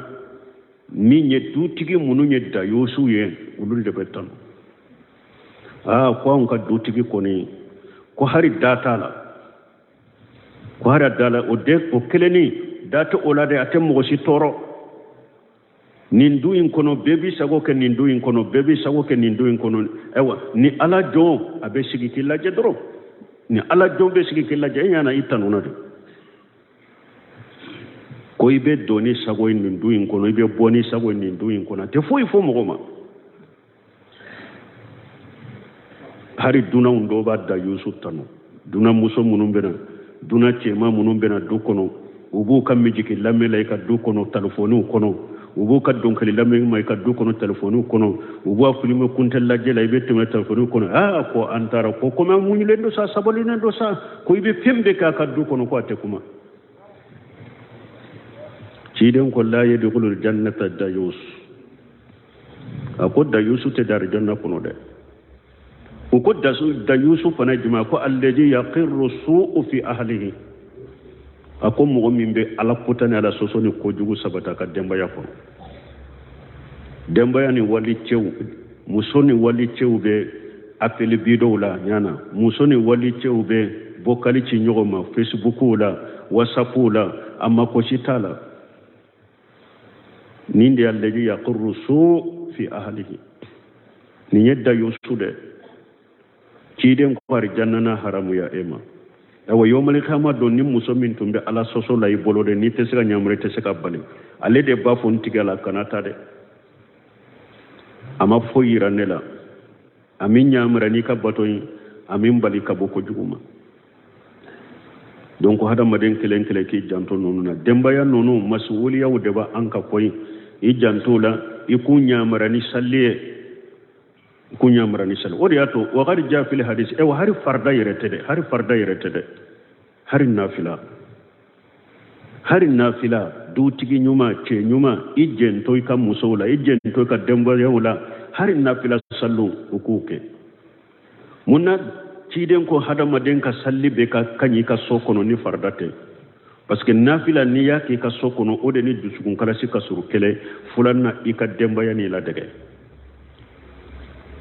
min ye dutigi minnu ye dayosiw ye, olu de bɛ tanu. Ko anw ka dutigi kɔni, ko hari da t'a la, ko hari da la, o de o kelenni da tɛ o la dɛ, a tɛ mɔgɔ si tɔɔrɔ. Nin du in kɔnɔ bɛɛ b'i sago kɛ, nin du in kɔnɔ bɛɛ b'i sago kɛ, nin du in kɔnɔ. Ayiwa, ni Ala jɔn a bɛ sigi k'i lajɛ dɔrɔn, ni Ala jɔn bɛ sigi k'i lajɛ, e ɲana i tanuna de. Ko i bɛ don ni sago ye nin du in kɔnɔ, i bɛ bɔ ni sago ye nin du in kɔnɔ, a tɛ foyi fɔ mɔgɔ ma. Hari dunanw dɔw b'a dayusu tanu, dunan muso minnu bɛ na, dunan cɛman minnu bɛ na du kɔnɔ, u b'u ka mijiki lamɛn la i ka du kɔnɔ telefɔniw kɔnɔ, u b'u ka dɔnkili lamɛn ma i ka du kɔnɔ telefɔniw kɔnɔ, u b'u filimu kuntan lajɛ la i bɛ tɛmɛ telefɔniw kɔnɔ. Aa, ko an taara ko komi an muɲulen don sa, sabalilen don sa, ko i bɛ fɛn bɛɛ k'a ka du kɔnɔ ko a tɛ kuma. Ciden ko la yadkhulul jannata dayus, a ko dayusu tɛ don arijanna kɔnɔ dɛ. U ko dayusu fana jumɛn? Ko alladhi yaqirru su'u fi ahlihi, a ko mɔgɔ min bɛ ala kota ni ala sɔsɔ ni kojugu sabata a ka denbaya kɔnɔ. Denbaya ni wali cɛw, muso ni wali cɛw bɛ appel vidéo la ɲana, muso ni wali cɛw bɛ vocal ci ɲɔgɔn ma Facebook la, WhatsApp la, a mako si t'a la. Nin de ye alladhi yaqirru su fi ahlihi, nin ye dayusu dɛ. Ciden ko arijanna na haramuya e ma. Awa yawmal qiyama don, ni muso min tun bɛ ala sɔsɔ la i bolo dɛ, n'i tɛ se ka ɲamura, i tɛ se ka bali, ale de b'a fɔ n tigɛ la kana taa dɛ, a ma foyi yira ne la, a min ɲamura n'i ka bato ye, a min bali ka bɔ kojugu ma. Donc hadamaden kelen kelen k'i janto ninnu na. Denbaya ninnu masuwuliyaw de b'an kan koyi, i janto la, i k'u ɲamura ni sali ye, i k'u ɲamura ni sali. O de y'a to wagari ja fili hadisi, ewa hari farida yɛrɛ tɛ dɛ, hari farida yɛrɛ tɛ dɛ, hari nafila, hari nafila. Dutigi ɲuman, cɛ ɲuman, i jɛntɔ i ka musow la, i jɛntɔ i ka denbayaw la, hari nafila saliw u k'u kɛ. Mun na ciden ko hadamaden ka sali bɛ ka ka ɲi i ka so kɔnɔ ni farida tɛ? Parce que nafila n'i y'a k'i ka so kɔnɔ, o de ni dusukun kalasi ka surun kelen filanan na, i ka denbaya n'i ladege.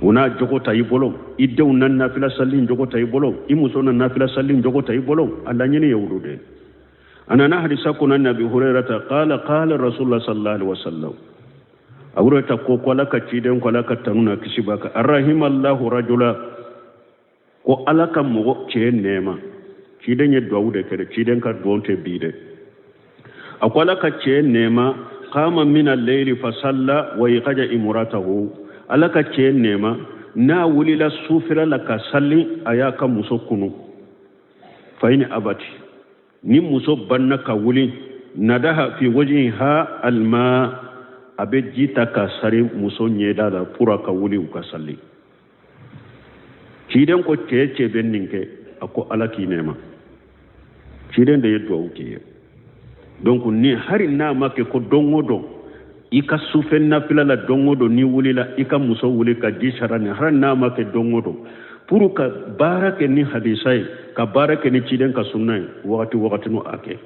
U n'a jogo ta i bolo, i denw na nafila sali jogo ta i bolo, i muso na nafila sali jogo ta i bolo. A laɲini ye olu de ye. A nana hadisa kɔnɔ Nabi Hurairata qala qala Rasulullah sallallahu alaihi wasallam, Abu Hurairata ko ko Ala ka ciden ko Ala ka tanu na kisi b'a kan, rahimallahu rajula, ko Ala ka mɔgɔ cɛ nɛɛma. Ciden ye duwawu de kɛ dɛ, ciden ka duwawu tɛ bi dɛ. A ko Ala ka cɛ nɛɛma, qama min al-layli fa salla wa iqaja imratahu, Ala ka cɛ nɛɛma n'a wulila sufɛla la ka sali, a y'a ka muso kunu. Fa in abati, ni muso banna ka wuli, nadaha fi wajhiha alma, a bɛ ji ta ka sari muso ɲɛda la pour a ka wuli u ka sali. Ciden ko cɛ cɛ bɛ nin kɛ, a ko Ala k'i nɛɛma. Ciden de ye duwawu k'i ye. Donc ni hari n'a ma kɛ ko don o don i ka sufɛ nafila la, don o don n'i wulila i ka muso wuli ka ji sara, ni hari n'a ma kɛ don o don, pour ka baara kɛ ni hadisa ye, ka baara kɛ ni ciden ka sunna ye, wagati wagati nu a kɛ,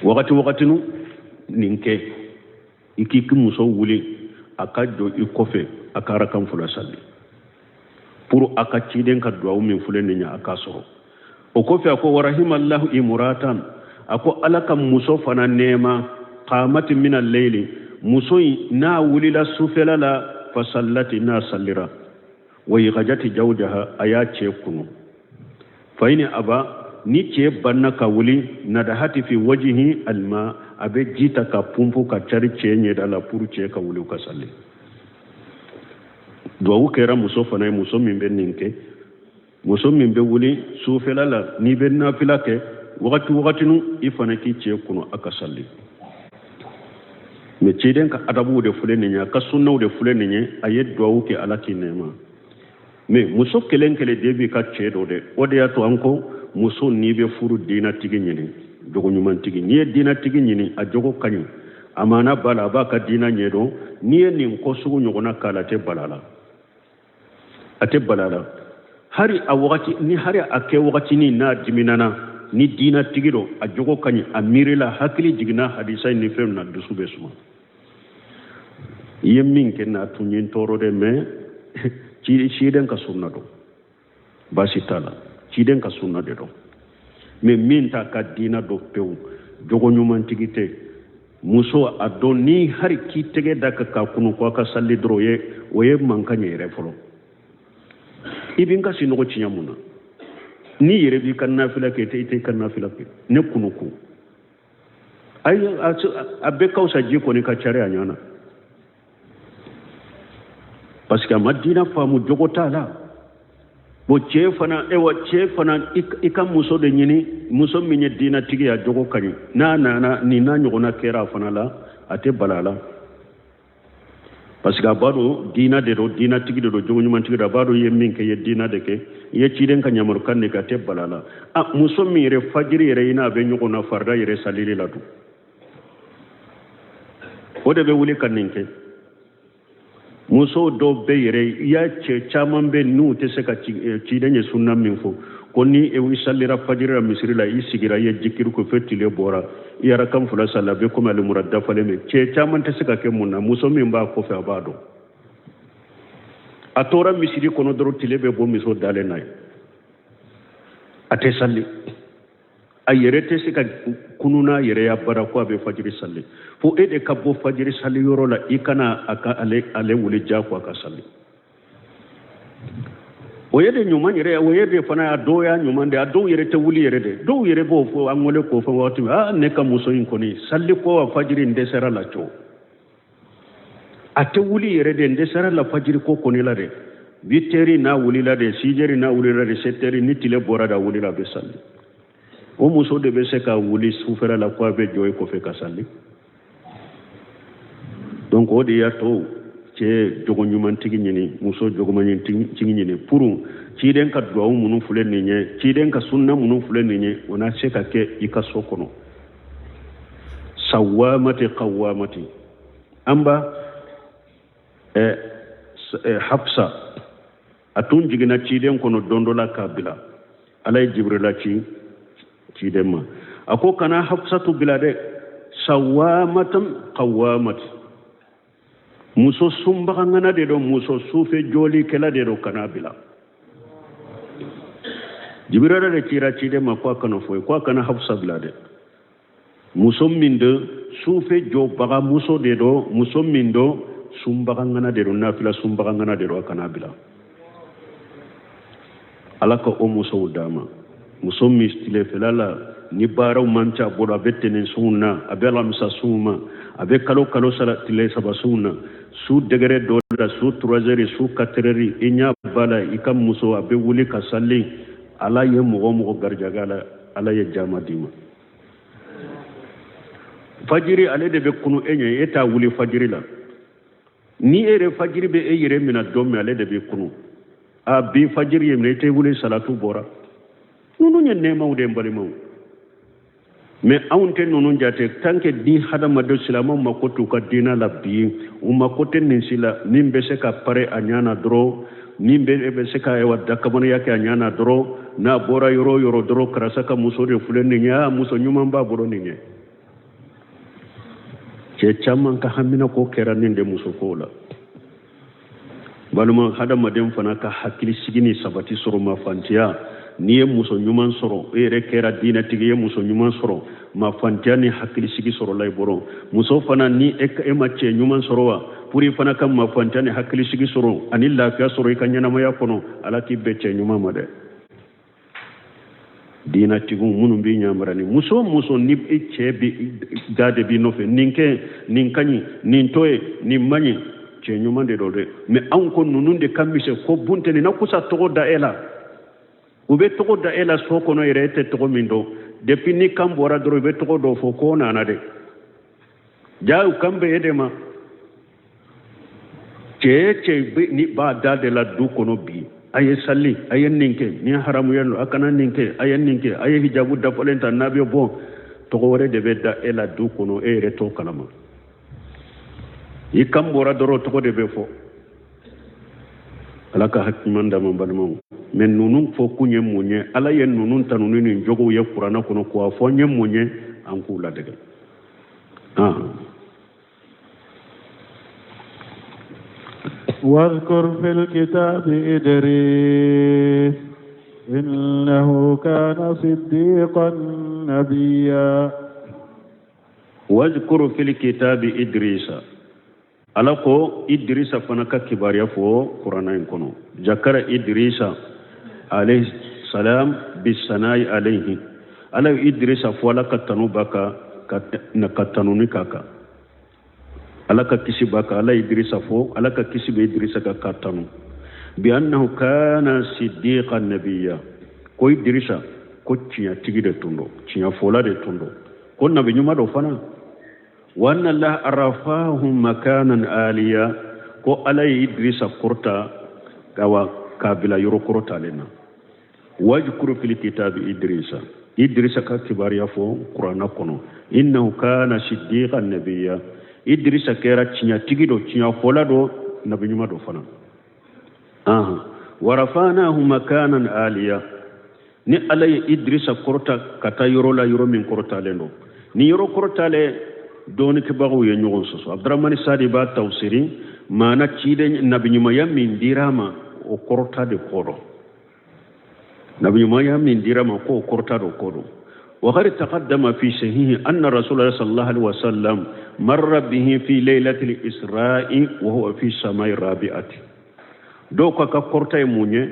wagati wagati nu nin kɛ, i k'i ka muso wuli a ka jɔ i kɔfɛ a ka arakan fila sali, pour a ka ciden ka duwawu min filɛ nin ye a k'a sɔrɔ. O kɔfɛ a ko warahimallahu imuratan, a ko Ala ka muso fana nɛɛma, qamati min al-layli, muso in n'a wulila sufɛla la, fasallati, n'a salira, wa ighajati jawjaha, a y'a cɛ kunu. Fa in aba, ni cɛ banna ka wuli, nadahati fi wajhi alma, a bɛ ji ta ka pumpu ka cari cɛ ɲɛda la pour cɛ ka wuli u ka sali. Duwawu kɛra muso fana ye, muso min bɛ nin kɛ, muso min bɛ wuli sufɛla la, n'i bɛ nafila kɛ wagati wagatinu, i fana k'i cɛ kunu a ka sali. Mais ciden ka adabuw de filɛ nin ye, a ka sunnaw de filɛ nin ye, a ye duwawu kɛ Ala k'i nɛɛma. Mais muso kelen kelen de b'i ka cɛ dɔ dɛ. O de y'a to an ko muso n'i bɛ furu diinatigi ɲini, jogo ɲumantigi, n'i ye diinatigi ɲini, a jogo ka ɲi, a maana b'a la, a b'a ka diina ɲɛdɔn, n'i ye nin ko sugu ɲɔgɔnna k'a la, a tɛ bala la, a tɛ bala la. Hari a wagati ni hari a kɛ wagatinin n'a diminana, ni diinatigi don, a jogo ka ɲi, a miiri la, hakili jiginna hadisa in ni fɛn na, dusu bɛ suma. I ye min kɛ n'a tun ye n tɔɔrɔ dɛ, mais ciden ka sunna don, baasi t'a la, ciden ka sunna de don. Mais min t'a ka diina dɔn pewu, jogo ɲumantigi tɛ, muso a dɔn ni hari k'i tɛgɛ da kan k'a kunu ko a ka sali dɔrɔn, o ye mankan ye yɛrɛ fɔlɔ. I bɛ n ka sinɔgɔ tiɲɛ mun na? N'i yɛrɛ b'i ka nafila kɛ, i tɛ i ka nafila kɛ, ne kunu ko. Ayi, a bɛɛ ka fisa ji kɔni ka cari a ɲɛ na. Parce que a ma diina faamu, jogo t'a la. Bon, cɛ fana, ewa, cɛ fana, i ka muso de ɲini, muso min ye diinatigi ye, a jogo ka ɲi. N'a nana nin n'a ɲɔgɔnna kɛra a fana la, a tɛ bala a la, parce que a b'a dɔn diina de don, diinatigi de don, jogo ɲumantigi don. A b'a dɔn i ye min kɛ, i ye diina de kɛ, i ye ciden ka yamarukan de kɛ, a tɛ bala a la. A muso min yɛrɛ fajiri yɛrɛ i n'a bɛ ɲɔgɔn na farida yɛrɛ salili la dun, o de bɛ wuli ka nin kɛ. Musow dɔw bɛ yɛrɛ, i y'a cɛ caman bɛ n'u tɛ se ka ciden ye sunna min fɔ ko ni i salira fajiri la misiri la, i sigira, i ye jikiri ko fo tile bɔra, i ye arakan fila sali, a bɛ komi alimura dafalen bɛ. Cɛ caman tɛ se ka kɛ mun na? Muso min b'a kɔfɛ, a b'a dɔn. A tora misiri kɔnɔ dɔrɔn, tile bɛ bɔ, muso dalen n'a ye, a tɛ sali. A yɛrɛ tɛ se ka kunu n'a yɛrɛ ya bara ko a bɛ fajiri sali, fo e de ka bɔ fajiri sali yɔrɔ la, i kana a ka ale wuli jago a ka sali. O ye de ɲuman yɛrɛ, o ye de fana a dɔw y'a ɲuman de. A dɔw yɛrɛ tɛ wuli yɛrɛ de. Dɔw yɛrɛ b'o fɔ an wele k'o fɔ waati min, aa, ne ka muso in kɔni sali ko a fajiri n dɛsɛra la co, a tɛ wuli yɛrɛ de, n dɛsɛra la fajiri ko kɔni la dɛ. 8 heures n'a wulila de, 6 heures n'a wulila de, 7 heures ni tile bɔra de, a wulila, a bɛ sali. O muso de bɛ se ka wuli sufɛla la ko a bɛ jɔ i kɔfɛ ka sali. Donc o de y'a to cɛ jogo ɲumantigi ɲini, muso jogo ɲumantigi ɲini, pour ciden ka duwawu minnu filɛ nin ye, ciden ka sunna minnu filɛ nin ye, o na se ka kɛ i ka so kɔnɔ. Sawamati qawamati, an ba Hafsa, a tun jiginna ciden kɔnɔ don dɔ la k'a bila. Ala ye Jibrila ci ciden ma, a ko kana Hafsatu bila dɛ, sawamatan qawamati, muso sunbagangana de don, muso sufɛ jɔlikɛla de don, kana bila. Jibirila de cira ciden ma ko a kana fɔ ye ko a kana Hafsa bila dɛ, muso min don sufɛ jɔbaga muso de don, muso min don sunbagangana de don, nafila sunbagangana de don, a kana bila. Ala ka o musow d'a ma, muso min tilefɛla la ni baaraw man ca bolo, a bɛ tɛnɛn sunw na, a bɛ alamisa sunw ma, a bɛ kalo kalo sara tile saba sunw na, su dɛgɛrɛ dɔ la, su 3 heures, su 4 heures, i ɲɛ b'a la i ka muso a bɛ wuli ka sali. Ala ye mɔgɔ mɔgɔ garijɛgɛ la, Ala ye jama d'i ma. Fajiri ale de bɛ kunu e ɲɛ, e t'a wuli fajiri la. Ni e yɛrɛ fajiri bɛ e yɛrɛ minɛ don min, ale de bɛ kunu. A bi fajiri ye minɛ, i tɛ wuli, salatu bɔra. Ninnu ye nɛɛmaw de ye, n balimaw. Mais anw tɛ ninnu jate. Tant que ni hadamaden silamɛw mako t'u ka diinɛ la bi, u mako tɛ nin si la. Min bɛ se ka pare a ɲɛ na dɔrɔn, min bɛ se ka ayiwa dakamanaya kɛ a ɲɛ na dɔrɔn, n'a bɔra yɔrɔ o yɔrɔ dɔrɔn, karisa ka muso de filɛ nin ye, a muso ɲuman b'a bolo nin ye. Cɛ caman ka haminako kɛra nin de musoko la. Balima, hadamaden fana ka hakili sigi ni sabati sɔrɔ mafantiya, n'i ye muso ɲuman sɔrɔ, e yɛrɛ kɛra diinɛtigi ye, muso ɲuman sɔrɔ, mafantiya ni hakili sigi sɔrɔla i bolo. Muso fana, ni e ma cɛ ɲuman sɔrɔ wa, pour i fana ka mafantiya ni hakili sigi sɔrɔ ani lafiya sɔrɔ i ka ɲɛnamaya kɔnɔ, Ala k'i bɛn cɛ ɲuman ma dɛ, diinɛtigiw minnu b'i ɲamara. Ni muso muso ni i cɛ bi da de b'i nɔfɛ, nin kɛ, nin ka ɲi, nin to ye, nin man ɲi, cɛ ɲuman de don dɛ. Mais anw ko ninnu de ka misɛn ko bunteni na kusa tɔgɔ da e la. U bɛ tɔgɔ da e la so kɔnɔ yɛrɛ, e tɛ tɔgɔ min dɔn. Depuis ni kan bɔra dɔrɔn, i bɛ tɔgɔ dɔ fɔ k'o nana dɛ. Ja u kan bɛ e de ma. Cɛ cɛ ni b'a da de la du kɔnɔ bi, a ye sali, a ye nin kɛ, nin haramuya don, a kana nin kɛ, a ye nin kɛ, a ye hijabu dafalen ta n'a bɛ bɔ, tɔgɔ wɛrɛ de bɛ da e la du kɔnɔ, e yɛrɛ t'o kalama. I kan bɔra dɔrɔn, tɔgɔ de bɛ fɔ. Ala ka hakiliman d'an ma, balimaw. Mais ninnu fɔ kun ye mun ye? Ala ye ninnu tanu ni nin jogow ye kuranɛ kɔnɔ k'a fɔ n ye mun ye? An k'u ladege. واذكر في الكتاب إدريس إنه كان صديقا نبيا. واذكر في الكتاب إدريس. Ala ko Idrisa fana ka kibaruya fɔ kuranɛ in kɔnɔ. ذكر إدريس عليه السلام بالثناء عليه. Ala ye Idrisa fɔ, Ala ka tanu ba ka ka tanuni k'a kan. Ala ka kisi b'a kan, Ala Idrisa fo, Ala ka kisi bɛ Idrisa kan k'a tanu. Bi annahu kana siddiqan nabiyya, ko Idrisa ko tiɲɛtigi de tun don, tiɲɛfɔla de tun don, ko nabi ɲuman don fana. Wa anna Allah arafahu makanan aliya, ko Ala ye Idrisa kɔrɔta awa k'a bila yɔrɔ kɔrɔtalen na. Wajkuru fil kitabi Idrisa, Idrisa ka kibaruya fɔ kuranna kɔnɔ. Innahu kana siddiqan nabiyya, Idrisa kɛra tiɲɛtigi don, tiɲɛfɔla don, nabi ɲuman don fana. Warafanahu makanan aliya, ni Ala ye Idrisa kɔrɔta ka taa yɔrɔ la, yɔrɔ min kɔrɔtalen don. Ni yɔrɔ kɔrɔtalen, dɔɔnikɛbagaw ye ɲɔgɔn sɔsɔ. Abdurahmani Sadi b'a tafsiri maana ciden nabiɲumanya min dira a ma, o kɔrɔta de ko dɔn. Nabiɲumanya min dira a ma, k'o kɔrɔta de ko dɔn. وقد تقدم في صحيح أن رسول الله صلى الله عليه وسلم مر به في ليلة الإسراء وهو في السماء الرابعة. Dɔw ka ka kɔrɔta ye mun ye?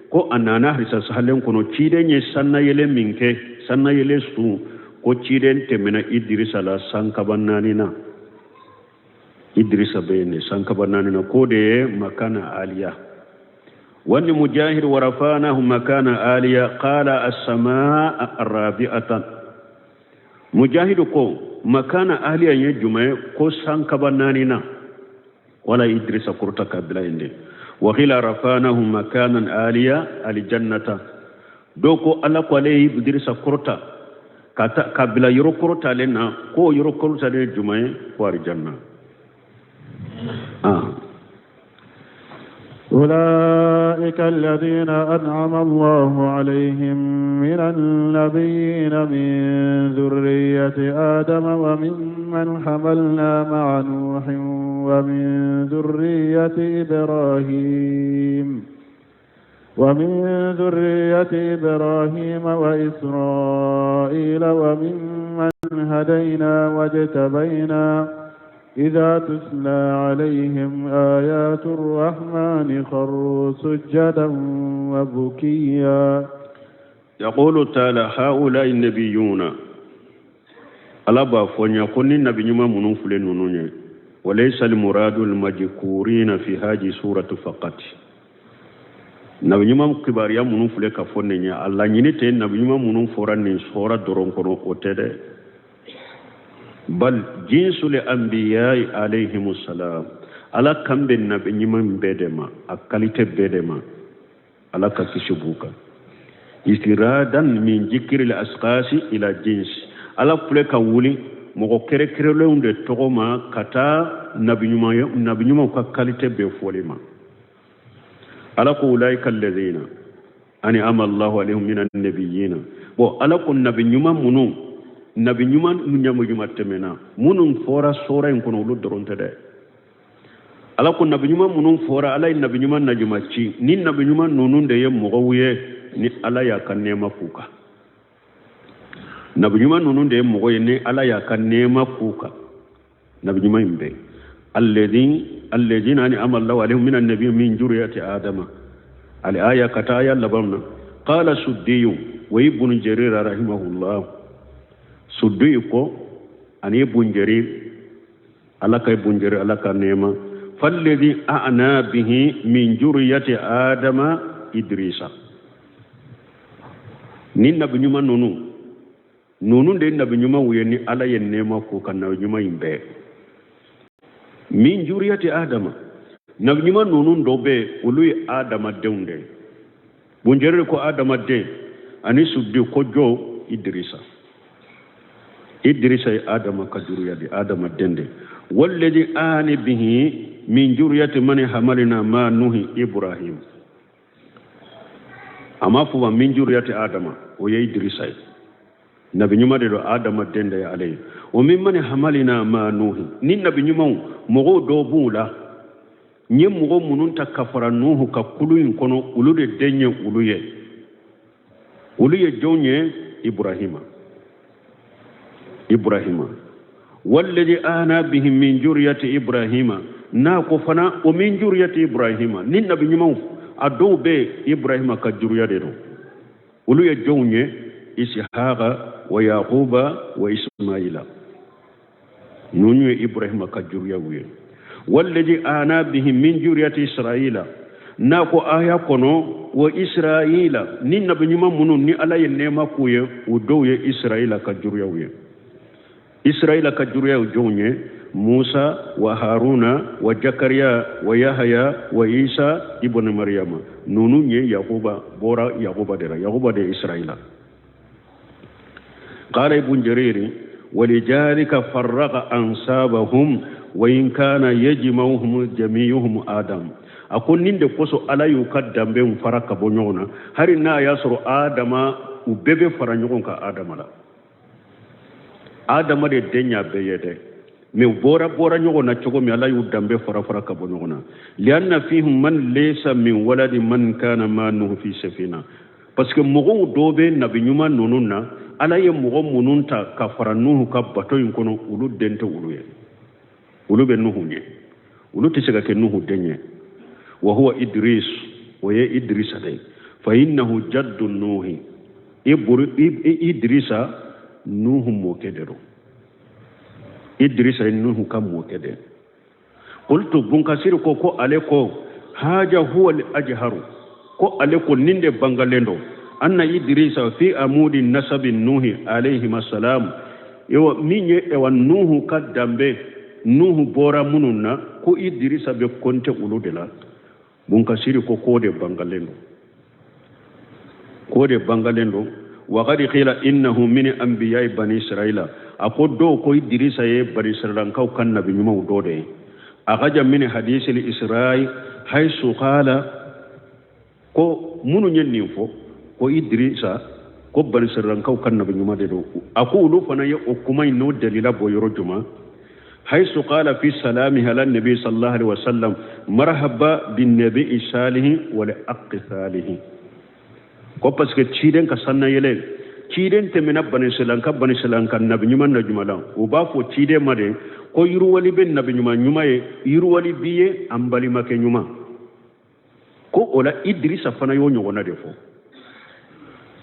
Ko a nana hadisa sahalen kɔnɔ, ciden ye sannayɛlɛ min kɛ, sannayɛlɛ su, ko ciden tɛmɛna Idirisa la sankaba naani na. Idirisa bɛ yen de sankaba naani na, k'o de ye makana aliya. Wani mujahid warafanahu makana aliya qala as-samaa arrabi'atan. Mujahid ko makana aliya ye jumɛn ye? Ko sankaba naani na, wala Idrisa kɔrɔta ka bila yen de. Wakila rafanahu makanan aliya alijannata. Dɔw ko Ala ko ale ye Idrisa kɔrɔta ka bila yɔrɔ kɔrɔtalen na, k'o yɔrɔ kɔrɔtalen ye jumɛn ye? Ko alijanna. أولئك الذين أنعم الله عليهم من النبيين من ذرية آدم وممن حملنا مع نوح ومن ذرية إبراهيم وإسرائيل وممن هدينا واجتبينا إذا تتلى عليهم آيات الرحمن خروا سجدا وبكيا. يقول تعالى هؤلاء النبيون ala b'a fɔ n ye ko ni nabi ɲuman minnu filɛ ninnu ye, walaysa almuradu almajkurina fi haji suratu faqat. Nabi ɲuman kibaruya minnu filɛ ka fɔ nin ye, a laɲini tɛ nabi ɲuman minnu fɔra nin sura dɔrɔn kɔnɔ, o tɛ dɛ. Bal jinsul anbiya'i alayhimus salam, ala kan bɛ nabi ɲuman bɛɛ de ma, a kalite bɛɛ de ma, ala ka kisi b'u kan. Istiradan min jikiril asqasi ila jins, ala filɛ ka wuli mɔgɔ kɛrɛkɛrɛlenw de tɔgɔ ma ka taa nabi ɲumanw ka kalite bɛɛ fɔli ma. Ala ko ulaika alladhina an'ama Allahu alayhim minan nabiyina. Bon, ala ko nabi ɲuman minnu, nabi ɲuman ɲamu tɛmɛna minnu fɔra sura in kɔnɔ, olu dɔrɔn tɛ dɛ. Ala ko nabi ɲuman minnu fɔra, ala ye nabi ɲuman najuma ci, ni nabi ɲuman ninnu de ye mɔgɔw ye ni ala y'a ka nɛɛma k'u kan. Nabi ɲuman ninnu de ye mɔgɔ ye ni ala y'a ka nɛɛma k'u kan. Nabi ɲuman in bɛɛ alladhina an'ama Allahu alayhim minan nabiyyin min zurriyyati adama. Al aya ka taa aya laban na. Qala suddiyu wa ibn jarir rahimahullah. Suddiyu ko ani ibn jarir, ala ka ibn jarir ala ka nɛɛma, falladhi a'na bihi min zurriyyati adama idrisa. Ni nabi ɲuman ninnu de ye nabi ɲumanw ye ni ala ye nɛɛma k'u kan, nabi ɲuman in bɛɛ min zurriyati adama. Nabi ɲuman ninnu dɔw bɛ yen, olu ye adamadenw de ye. Bunjɛri ko adamaden, ani suddi ko jɔ Idrisa. Idrisa ye adama ka juruya de, adamaden de. Walladhi ani bihi min zurriyati man hamalina ma nuhi Ibrahim. A ma fɔ ma min zurriyati adama, o ye Idrisa ye. Nabi ɲuman de don, adamaden de ye ale ye. O min man hamalina ma nuhi, ni nabi ɲumanw mɔgɔw dɔw b'u la, n ye mɔgɔ minnu ta ka fara Nuhu ka kulu in kɔnɔ, olu de den ye olu ye. Olu ye jɔn ye? Ibrahima. Ibrahima. Walladhi ana bihi min zurriyati Ibrahima. N'a ko fana o min zurriyati Ibrahima, ni nabi ɲumanw a dɔw bɛ Ibrahima ka juruya de don. Olu ye jɔnw ye? Ishaqa wa Yaquba wa Ismaila. Ninnu ye Ibrahima ka juriyaw ye. Walladhi ana bihi min juriyati Israila, n'a ko aya kɔnɔ wa Israila ni nabi ɲuman minnu ni Ala ye nɛɛma k'u ye, o dɔw ye Israila ka juriyaw ye. Israila ka juriyaw jɔnw ye? Musa wa Haruna wa Jakariya wa Yahaya wa Isa ibn Maryama. Ninnu ye Yakuba, bɔra Yakuba de la. Yakuba de ye Israila. Qala Ibn Jarir walidhalika farraqa ansabahum wa in kana yajma'uhum jami'uhum Adam. A ko nin de kosɔn Ala y'u ka danbew fara ka bɔ ɲɔgɔn na, hali n'a y'a sɔrɔ Adama u bɛɛ bɛ fara ɲɔgɔn kan Adama la. Adama de den y'a bɛɛ ye dɛ, mais u bɔra ɲɔgɔn na cogo min, Ala y'u danbe fara fara ka bɔ ɲɔgɔn na. Lianna fihim man laysa min waladi man kana ma nuhu fi safina, parce que mɔgɔw dɔw bɛ nabi ɲuman ninnu na, Ala ye mɔgɔ minnu ta ka fara Nuhu ka bato in kɔnɔ, olu den tɛ olu ye, olu bɛ Nuhu ɲɛ, olu tɛ se ka kɛ Nuhu den ye. Wa huwa Idris, o ye Idrisa de ye. Fa innahu jaddu Nuhi, Idrisa Nuhu mɔkɛ de don. Idrisa ye Nuhu ka mɔkɛ de ye. Qultu, Bunkasiri ko ale ko haja huwa al-ajharu, ko ale ko nin de bangalen don, anna Idrisa fi amudi nasabi Nuhi alayhi salam, ewa min ye ewa Nuhu ka danbe, Nuhu bɔra minnu na, ko Idrisa bɛ kɔnte olu de la. Bunkasiri ko k'o de bangalen don, k'o de bangalen don. Wa qad qila innahu min anbiya'i bani Israila, a ko dɔw ko Idrisa ye bani Israilankaw ka nabi ɲumanw dɔ de ye. A ka min hadisi al-Isra'i haythu qala, ko minnu ye nin fɔ ko Idrisa ko bani Israilankaw ka nabi ɲuman de don, a ko olu fana ye o kuma in n'o dalila bɔ yɔrɔ jumɛn? Haythu qala fi salamihi ala nabi sallallahu alaihi wasallam marhaba bin nabi salihi wal aqi salihi, ko parce que ciden ka sanna yɛlɛ, ciden tɛmɛna bani Israilanka nabi ɲuman na jumɛn la, u b'a fɔ ciden ma de ko yiriwali bɛ nabi ɲuman ɲuman ye, yiriwali b'i ye an balimakɛ ɲuman. Ko o la Idrisa fana y'o ɲɔgɔnna de fɔ,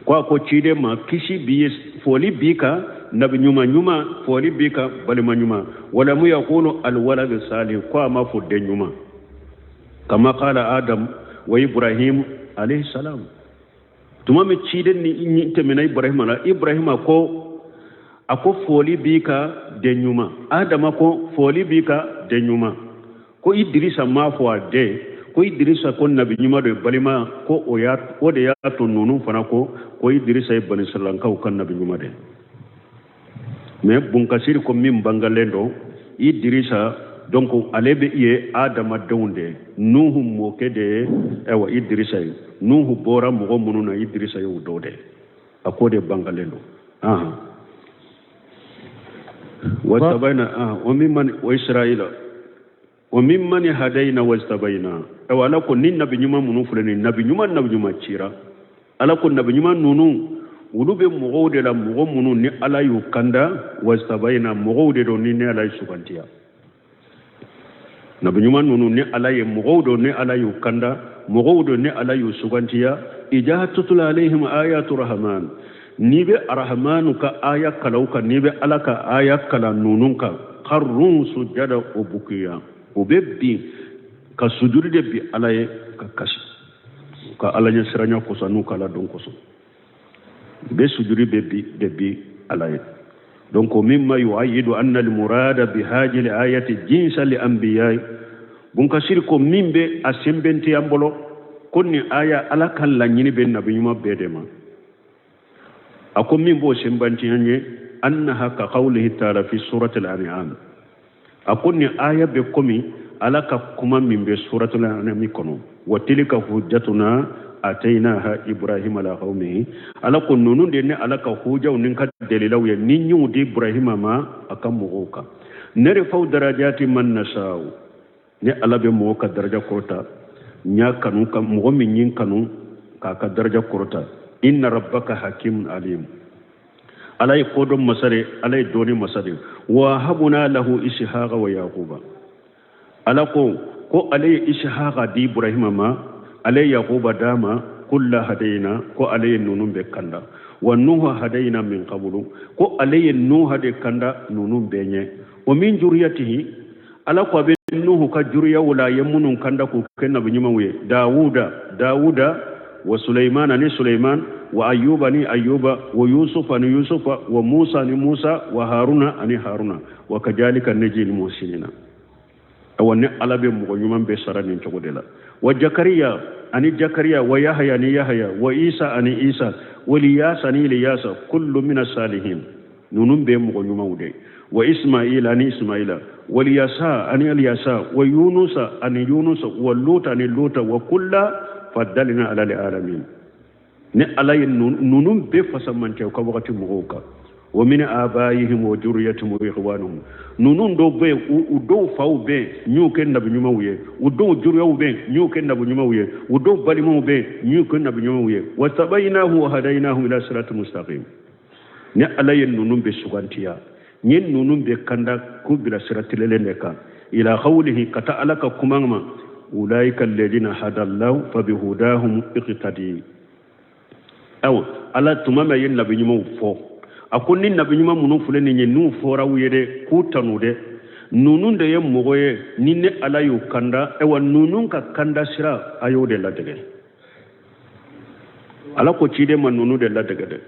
ko a ko ciden ma kisi b'i ye, foli b'i kan nabi ɲuman ɲuman, foli b'i kan balima ɲuman. Walamu yakunu alwaladu salih, ko a ma fɔ den ɲuman, kama qala Adam wa Ibrahim alayhi salam. Tuma min ciden ni tɛmɛna Ibrahima la, Ibrahima ko a ko foli b'i kan den ɲuman, Adama ko foli b'i kan den ɲuman. Ko Idrisa m'a fɔ a den, ko Idrisa ko nabi ɲuman de balima, ko o de y'a to ninnu fana ko Idrisa ye bani Israilankaw ka nabi ɲuman de. Mais Bunkasiri ko min bangalen don Idrisa, donc ale bɛ ye Adamadenw de ye, Nuhu mɔkɛ de ye ayiwa Idrisa ye. Nuhu bɔra mɔgɔ minnu na, Idrisa ye o dɔ de ye, a ko de bangalen don. Wastabayna wa mimman wa Israila wa mimman hadayna wastabayna. Ayiwa Ala ko ni nabi ɲuman minnu filɛ nin ye, nabi ɲuman cira. Ala ko nabi ɲuman ninnu olu bɛ mɔgɔw de la, mɔgɔ minnu ni Ala y'u kanda, wastabayna mɔgɔw de don ni ne Ala ye sugantiya. Nabi ɲuman ninnu ni Ala ye mɔgɔw don ni Ala y'u kanda, mɔgɔw don ni Ala y'u sugantiya. Ija tutla alayhim ayatu rahman, n'i bɛ arahmanu ka aya kalan u kan, n'i bɛ Ala ka aya kalan ninnu kan, kharru sujada o bukiya, o bɛ bin ka sujudi de bi Ala ye ka kasi, ka Ala ɲɛsiranya kosɔn n'u ka Ala dɔn kosɔn, u bɛ sujudi de bi Ala ye. Donc mimma yu'ayyidu anna al-murada bi hadhihi al-ayati jinsa li anbiya'i, Bunkasiri ko min bɛ a sɛnbɛntiya an bolo ko nin aya Ala ka laɲini bɛ nabi ɲuman bɛɛ de ma. A ko min b'o sɛnbɛntiya ye, annaha ka qawlihi ta'ala fi surati al-an'am, a ko nin aya bɛ komi Ala ka kuma min bɛ surati al-an'am kɔnɔ, wa tilka hujjatuna ataynaha Ibrahima ala qawmihi. Ala ko ninnu de ni Ala ka hujaw ni ka dalilaw ye ni y'u di Ibrahima ma a ka mɔgɔw kan. Narfa'u darajati man nasha'u, ni Ala bɛ mɔgɔ ka daraja kɔrɔta, n y'a kanu ka mɔgɔ min ye kanu k'a ka daraja kɔrɔta. Inna rabbaka hakimun alim, Ala ye kodɔn masa de, Ala ye dɔnni masa de. Wa habuna lahu ishaqa wa yaquba, Ala ko ale ye ishaqa di Ibrahima ma, ale ye yaquba d'a ma. Kulla hadayna, ko ale ye ninnu bɛɛ kanda. Wa Nuha hadayna min qablu, ko ale ye Nuha de kanda ninnu bɛɛ ɲɛ. Wa min juriyatihi, Ala ko a bɛ Nuhu ka juriyaw la, a ye minnu kanda k'u kɛ nabi ɲumanw ye, Dawuda, Dawuda, wa Suleyman ani Suleyman, wa Ayuba ni Ayuba, wa Yusufa ni Yusufa, wa Musa ni Musa, wa Haruna ani Haruna, wa kajalika najil muhsinina. Awa, ni Ala bɛ mɔgɔ ɲuman bɛɛ sara nin cogo de la. Wa Jakariya ani Jakariya, wa Yahaya ani Yahaya, wa Isa ani Isa, wa Iliyasa ani Iliyasa, kullu mina salihin, ninnu bɛɛ mɔgɔ ɲumanw de. Wa Ismaila ani Ismaila, wa Iliyasa ani Iliyasa, wa Yunusa ani Yunusa, wa Luta ani Luta, wa kulla faddalina ala alamin. Ni Ala ye ninnu bɛɛ fasamantɛ u ka wagati mɔgɔw kan. Wa min abaihim wa juriyatihim wa ikhwanihim, ninnu dɔw bɛ yen, u dɔw faw bɛ yen n y'u kɛ nabi ɲumanw ye, u dɔw juriyaw bɛ yen n y'u kɛ nabi ɲumanw ye, u dɔw balimaw bɛ yen n y'u kɛ nabi ɲumanw ye. Wa tabayinahu wa hadayinahu ila sirati mustaqim. Ni Ala ye ninnu bɛɛ sugantiya, n ye ninnu bɛɛ kanda k'u bila sira tilelen de kan. Ila qawlihi, ka taa Ala ka kuma ma, ulaika alladhina hadallahu fabihudahum iqtadi. Awa, Ala tuma min a ye nabi ɲumanw fɔ, a ko ni nabi ɲuman minnu filɛ nin ye, n'u fɔra u ye dɛ k'u tanu dɛ, ninnu de ye mɔgɔ ye ni ne Ala y'u kanda. Awa, ninnu ka kanda sira, a y'o de ladege. Ala ko ciden ma ninnu de ladege dɛ.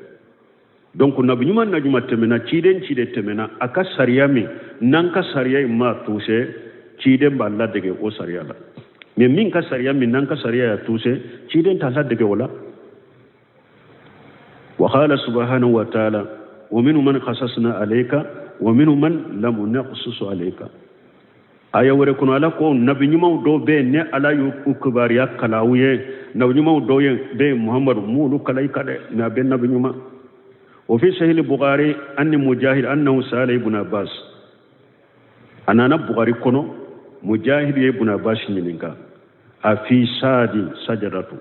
Donc nabi ɲuman na ɲuman tɛmɛna, ciden ciden tɛmɛna, a ka sariya min n'an ka sariya in ma tuuse, ciden b'a ladege o sariya la. Mais min ka sariya min n'an ka sariya y'a tuuse, ciden t'a ladege o la. Wa qala subhanahu wa ta'ala, wa minhum man qasasna alayka wa minhum man lam naqsus alayka. Aya wɛrɛ kɔnɔ, Ala ko nabi ɲumanw dɔw bɛ yen, ne Ala y'u kibaruya kalan aw ye. Nabi ɲumanw dɔw bɛ yen, Muhamadu m'olu kalan i kan dɛ, mais a bɛ nabi ɲuman. Wa fi sahih Bukhari anni Mujahid annahu sala Ibn Abbas. A nana Bukhari kɔnɔ, Mujahid ye Ibn Abbas ɲininka, a fi sadi sajadatu.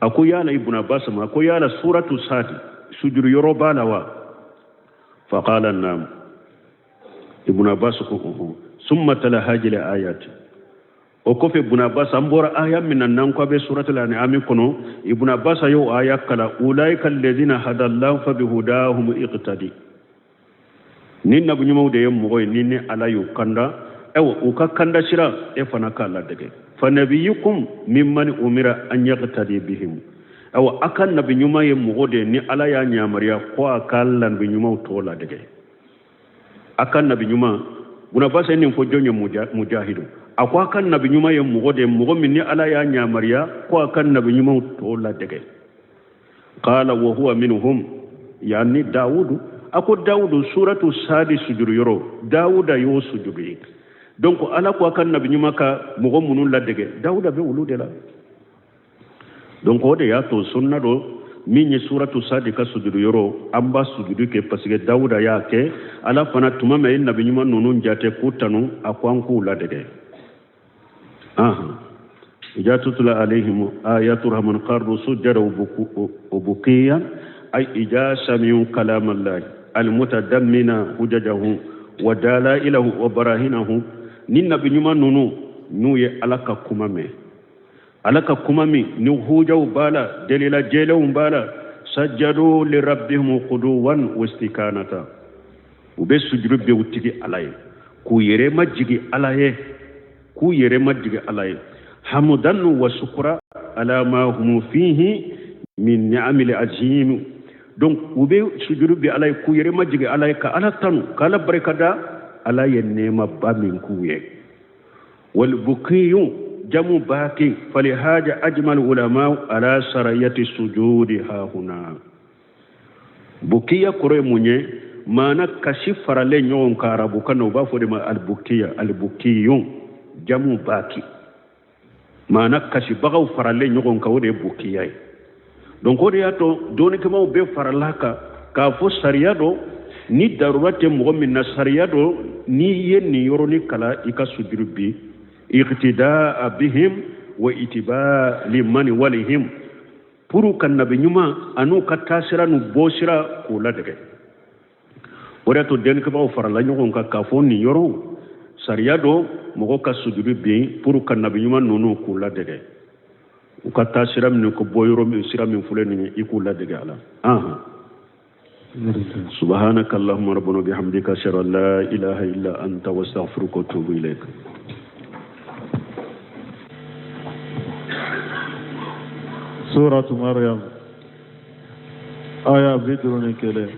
A ko yala Ibn Abbas ma, a ko yala suratu sadi sujuru yɔrɔ b'a la wa? Faqala naam. Ibn Abbas ko ɔhɔn. Summa tala hajil ayati. O kɔfɛ Ibn Abbas, an bɔra aya min na n'an ko a bɛ suratul An'am kɔnɔ, Ibn Abbas y'o aya kalan, ulaika alladhina hadallahu fabihudahum iqtadi. Ni nabi ɲumanw de ye mɔgɔ ye ni ne Ala y'u kanda, ayiwa u ka kanda sira e fana k'a ladege. Fa nabiyukum mimman umira an yaqtadi bihim. Ayiwa, a ka nabi ɲuman ye mɔgɔ de ye ni Ala y'a yamaruya ko a ka nabi ɲumanw tɔ ladege. A ka nabi ɲuman, Ibn Abbas ye nin fɔ jɔn ye? Mujahidu. A ko a ka nabi ɲuman ye mɔgɔ de ye, mɔgɔ min ni Ala y'a yamaruya ko a ka nabi ɲumanw tɔ ladege. Qala wa huwa minhum, yani Dawudu. A ko Dawudu suratu sadi sujuru yɔrɔ, Dawuda y'o sujuru ye. Donc Ala ko a ka nabi ɲuman ka mɔgɔ minnu ladege, Dawuda bɛ olu de la. Donc o de y'a to sunna dɔ min ye suratu sadi ka sujuru yɔrɔ, an b'a sujuru kɛ parce que Dawuda y'a kɛ. Ala fana tuma min a ye nabi ɲuman ninnu jate k'u tanu, a ko an k'u ladege. Ija tutla alayhim ayatu rahman qarru sujjada wa bukiya, ay ija sami'u kalam Allah almutadammina hujajahu wa dalailahu wa barahinahu. Ni nabi ɲuman ninnu n'u ye Ala ka kuma mɛn, Ala ka kuma min ni hujaw b'a la, delila jɛlenw b'a la, sajjadu li rabbihim quduwan wa istikanata, u bɛ sujuru bɛ u tigi Ala ye, k'u yɛrɛ majigi Ala ye, k'u yɛrɛ majigi Ala ye, hamudan wa sukura ala ma hum fihi min ni'amil azim. Donc u bɛ sujuru bi Ala ye, k'u yɛrɛ majigi Ala ye, ka Ala tanu, ka Ala barikada, Ala ye nɛɛmaba min k'u ye. Wal bukiyu jamu baki, falihaja ajmal ulama ala sarayati sujudi hahuna. Bukiya kɔrɔ ye mun ye? Maana kasi faralen ɲɔgɔn kan arabukan na, u b'a fɔ de ma albukiya, albukiyun jamu baki, maana kasibagaw faralen ɲɔgɔn kan, o de ye bukiya ye. Donc o de y'a to dɔnnikɛbaaw bɛɛ farala kan k'a fɔ sariya dɔ ni darura tɛ mɔgɔ min na, sariya dɔ n'i ye nin yɔrɔnin kalan i ka sujuru bi, iqtidaa bihim wa itiba liman walihim, pour ka nabi ɲuman an'u ka taasira n'u bɔsira k'u ladege. O de y'a to dɔnnikɛbaaw farala ɲɔgɔn kan k'a fɔ nin yɔrɔ sariya dɔ mɔgɔ ka sujuru bin pour ka nabi ɲuman ninnu k'u ladege. U ka taa sira min ko bɔ yɔrɔ min sira min filɛ nin ye i k'u ladege a la. Ahan. Subhanaka allahumma rabbana bihamdika ashhadu an la ilaha illa anta wa astaghfiruka wa atubu ilayk. سورة مريم آية 51.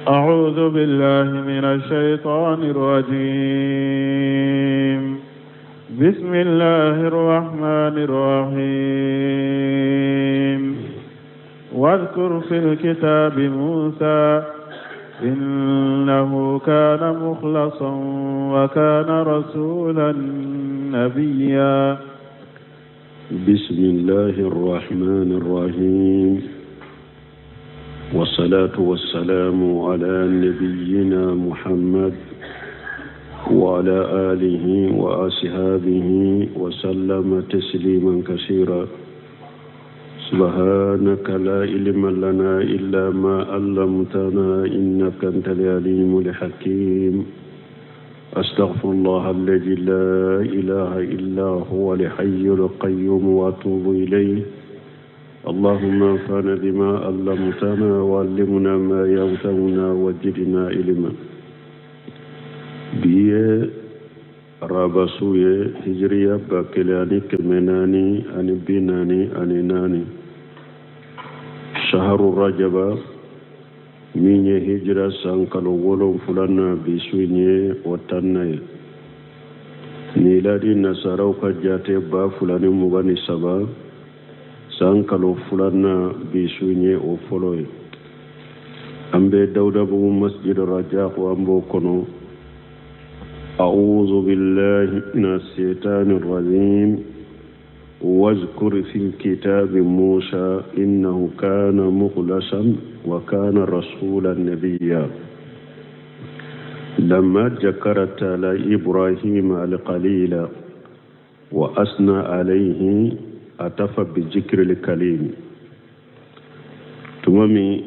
أعوذ بالله من الشيطان الرجيم. بسم الله الرحمن الرحيم. واذكر في الكتاب موسى إنه كان مخلصا وكان رسولا نبيا. بسم الله الرحمن الرحيم، والصلاة والسلام على نبينا محمد وعلى آله وأصحابه وسلم تسليما كثيرا. سبحانك لا علم لنا إلا ما علمتنا إنك أنت العليم الحكيم. أستغفر الله الذي لا إله إلا هو الحي القيوم وأتوب إليه. اللهم انفعنا بما علمتنا وعلمنا ما ينفعنا وزدنا علما. Bi ye araba su ye, hijiriya 1444, shaharu rajaba min ye hijira san kalo 7nan, bi su in ye o 10nan ye. Miladi nasaraw ka jate 2023 san kalo 2nan, bi su in ye o fɔlɔ ye. An bɛ Dawudabugu masjid Rajak, an b'o kɔnɔ. أعوذ بالله من الشيطان الرجيم. واذكر في الكتاب موسى إنه كان مخلصا وكان رسولا نبيا. لما ذكرت على إبراهيم القليل وأثنى عليه أتف بذكر الكليم. Tuma min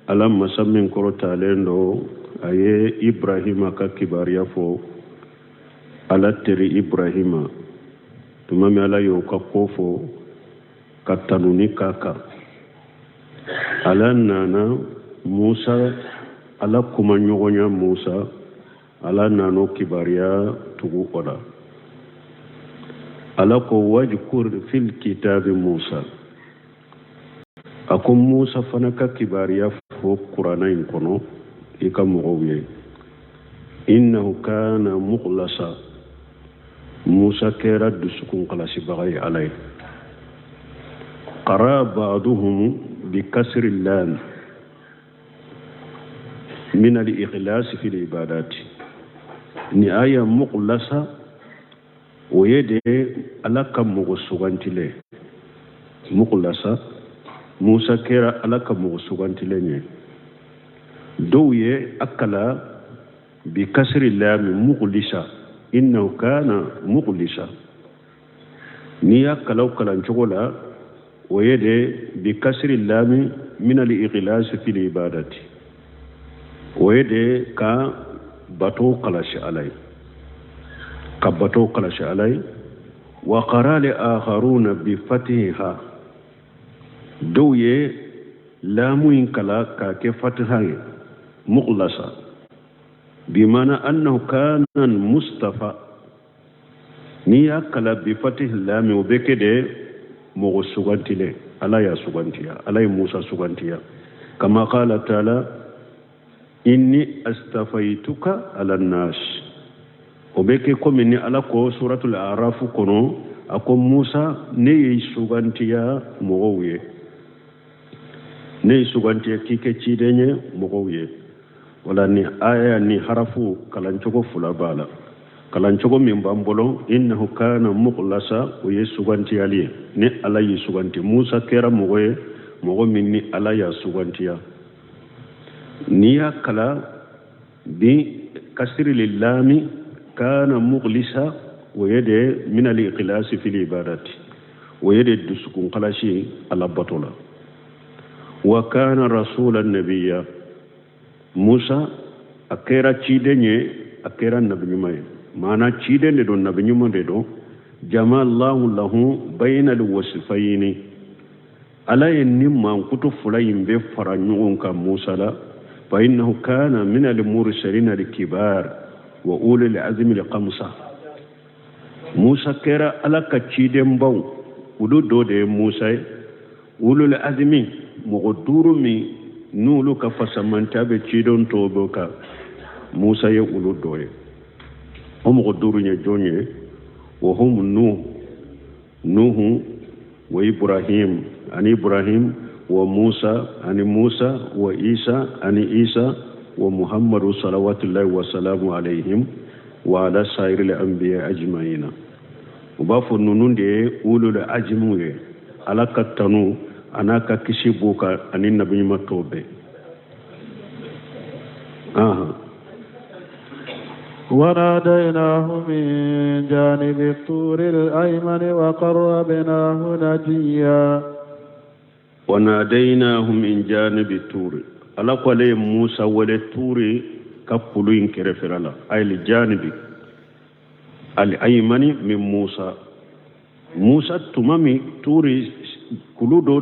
Ala masa min kɔrɔtalen don, a ye Ibrahima ka kibaruya fɔ, Ala teri Ibrahima, tuma min Ala y'o ka ko fɔ ka tanuni k'a kan, Ala nana Musa, Ala kuma ɲɔgɔnya Musa, Ala nana o kibaruya tugu o la. Ala ko wajkur fil kitabi Musa, a ko Musa fana ka kibaruya fɔ kuranna in kɔnɔ i ka mɔgɔw ye. Innahu kana mukhlasa, Musa kɛra dusukun kalasibaga ye Ala ye. Qara ba'duhum bi kasri lam min al-ikhlas fi al-ibadat. Ni aya mukhlasa, o ye de Ala ka mɔgɔ sugantilen. Mukhlasa, Musa kɛra Ala ka mɔgɔ sugantilen ye. Dɔw ye a kala bi kasri lami mukhlisa, innahu kana mukhlisa. N'i y'a kala o kalancogo la, o ye de bi kasri lami min al-ikhlas fi al-ibadati, o ye de ka bato kalasi Ala ye, ka bato kalasi Ala ye. Wa qara li akharuna bi fatiha, dɔw ye lamu in kala k'a kɛ fatiha ye, mukhlasa bimana annahu kana mustafa. N'i y'a kala bi fatih lami, o bɛ kɛ de mɔgɔ sugantilen, Ala y'a sugantiya, Ala ye Musa sugantiya. Kama qala taala inni astafaituka ala nas, o bɛ kɛ komi ni Ala ko suratul Araf kɔnɔ, a ko Musa, ne y'i sugantiya mɔgɔw ye, ne y'i sugantiya k'i kɛ ciden ye mɔgɔw ye. Wala ni aya ni harafu kalancogo fila b'a la. Kalancogo min b'an bolo, innahu kana mukhlasa, o ye sugantiyali ye, ni Ala y'i suganti. Musa kɛra mɔgɔ ye, mɔgɔ min ni Ala y'a sugantiya. N'i y'a kala bi kasiri lilami kana mukhlisa, o ye de min al-ikhlasi fil ibadati, o ye de dusukun kalasi Ala bato la. Wa kana rasulan nabiyya, Musa a kɛra ciden ye, a kɛra nabi ɲuman ye. Maana ciden de don, nabi ɲuman de don. Jama Allahu lahu bayna alwasfayni, Ala ye ni mankutu fila in bɛɛ fara ɲɔgɔn kan Musa la. Fa innahu kana min almursalina alkibar wa ulil azmi alkhamsa. Musa kɛra Ala ka cidenbaw olu dɔ de ye Musa ye. Ulul azmi, mɔgɔ duuru min n'olu ka fasamanta bɛ ciden tɔw bɛɛ kan, Musa ye olu dɔ ye. O mɔgɔ duuru ye jɔn ye? Wa hum Nuh, Nuhu, wa Ibrahim ani Ibrahim, wa Musa ani Musa, wa Isa ani Isa, wa Muhammadu salawatullahi wa salamu alayhim wa ala sairil anbiya ajma'ina. U b'a fɔ ninnu de ye ulul azmiw ye. Ala ka tanu a n'a ka kisi b'u kan ani nabiɲuman tɔw bɛɛ. Ahan. وناديناه من جانب الطور الأيمن وقربناه نجيا. وناديناه من جانب الطور. Ala ko ale ye Musa wele Turi ka kulu in kɛrɛfɛla la, ay janibi al aymani min Musa. Musa tuma min Turi kulu dɔ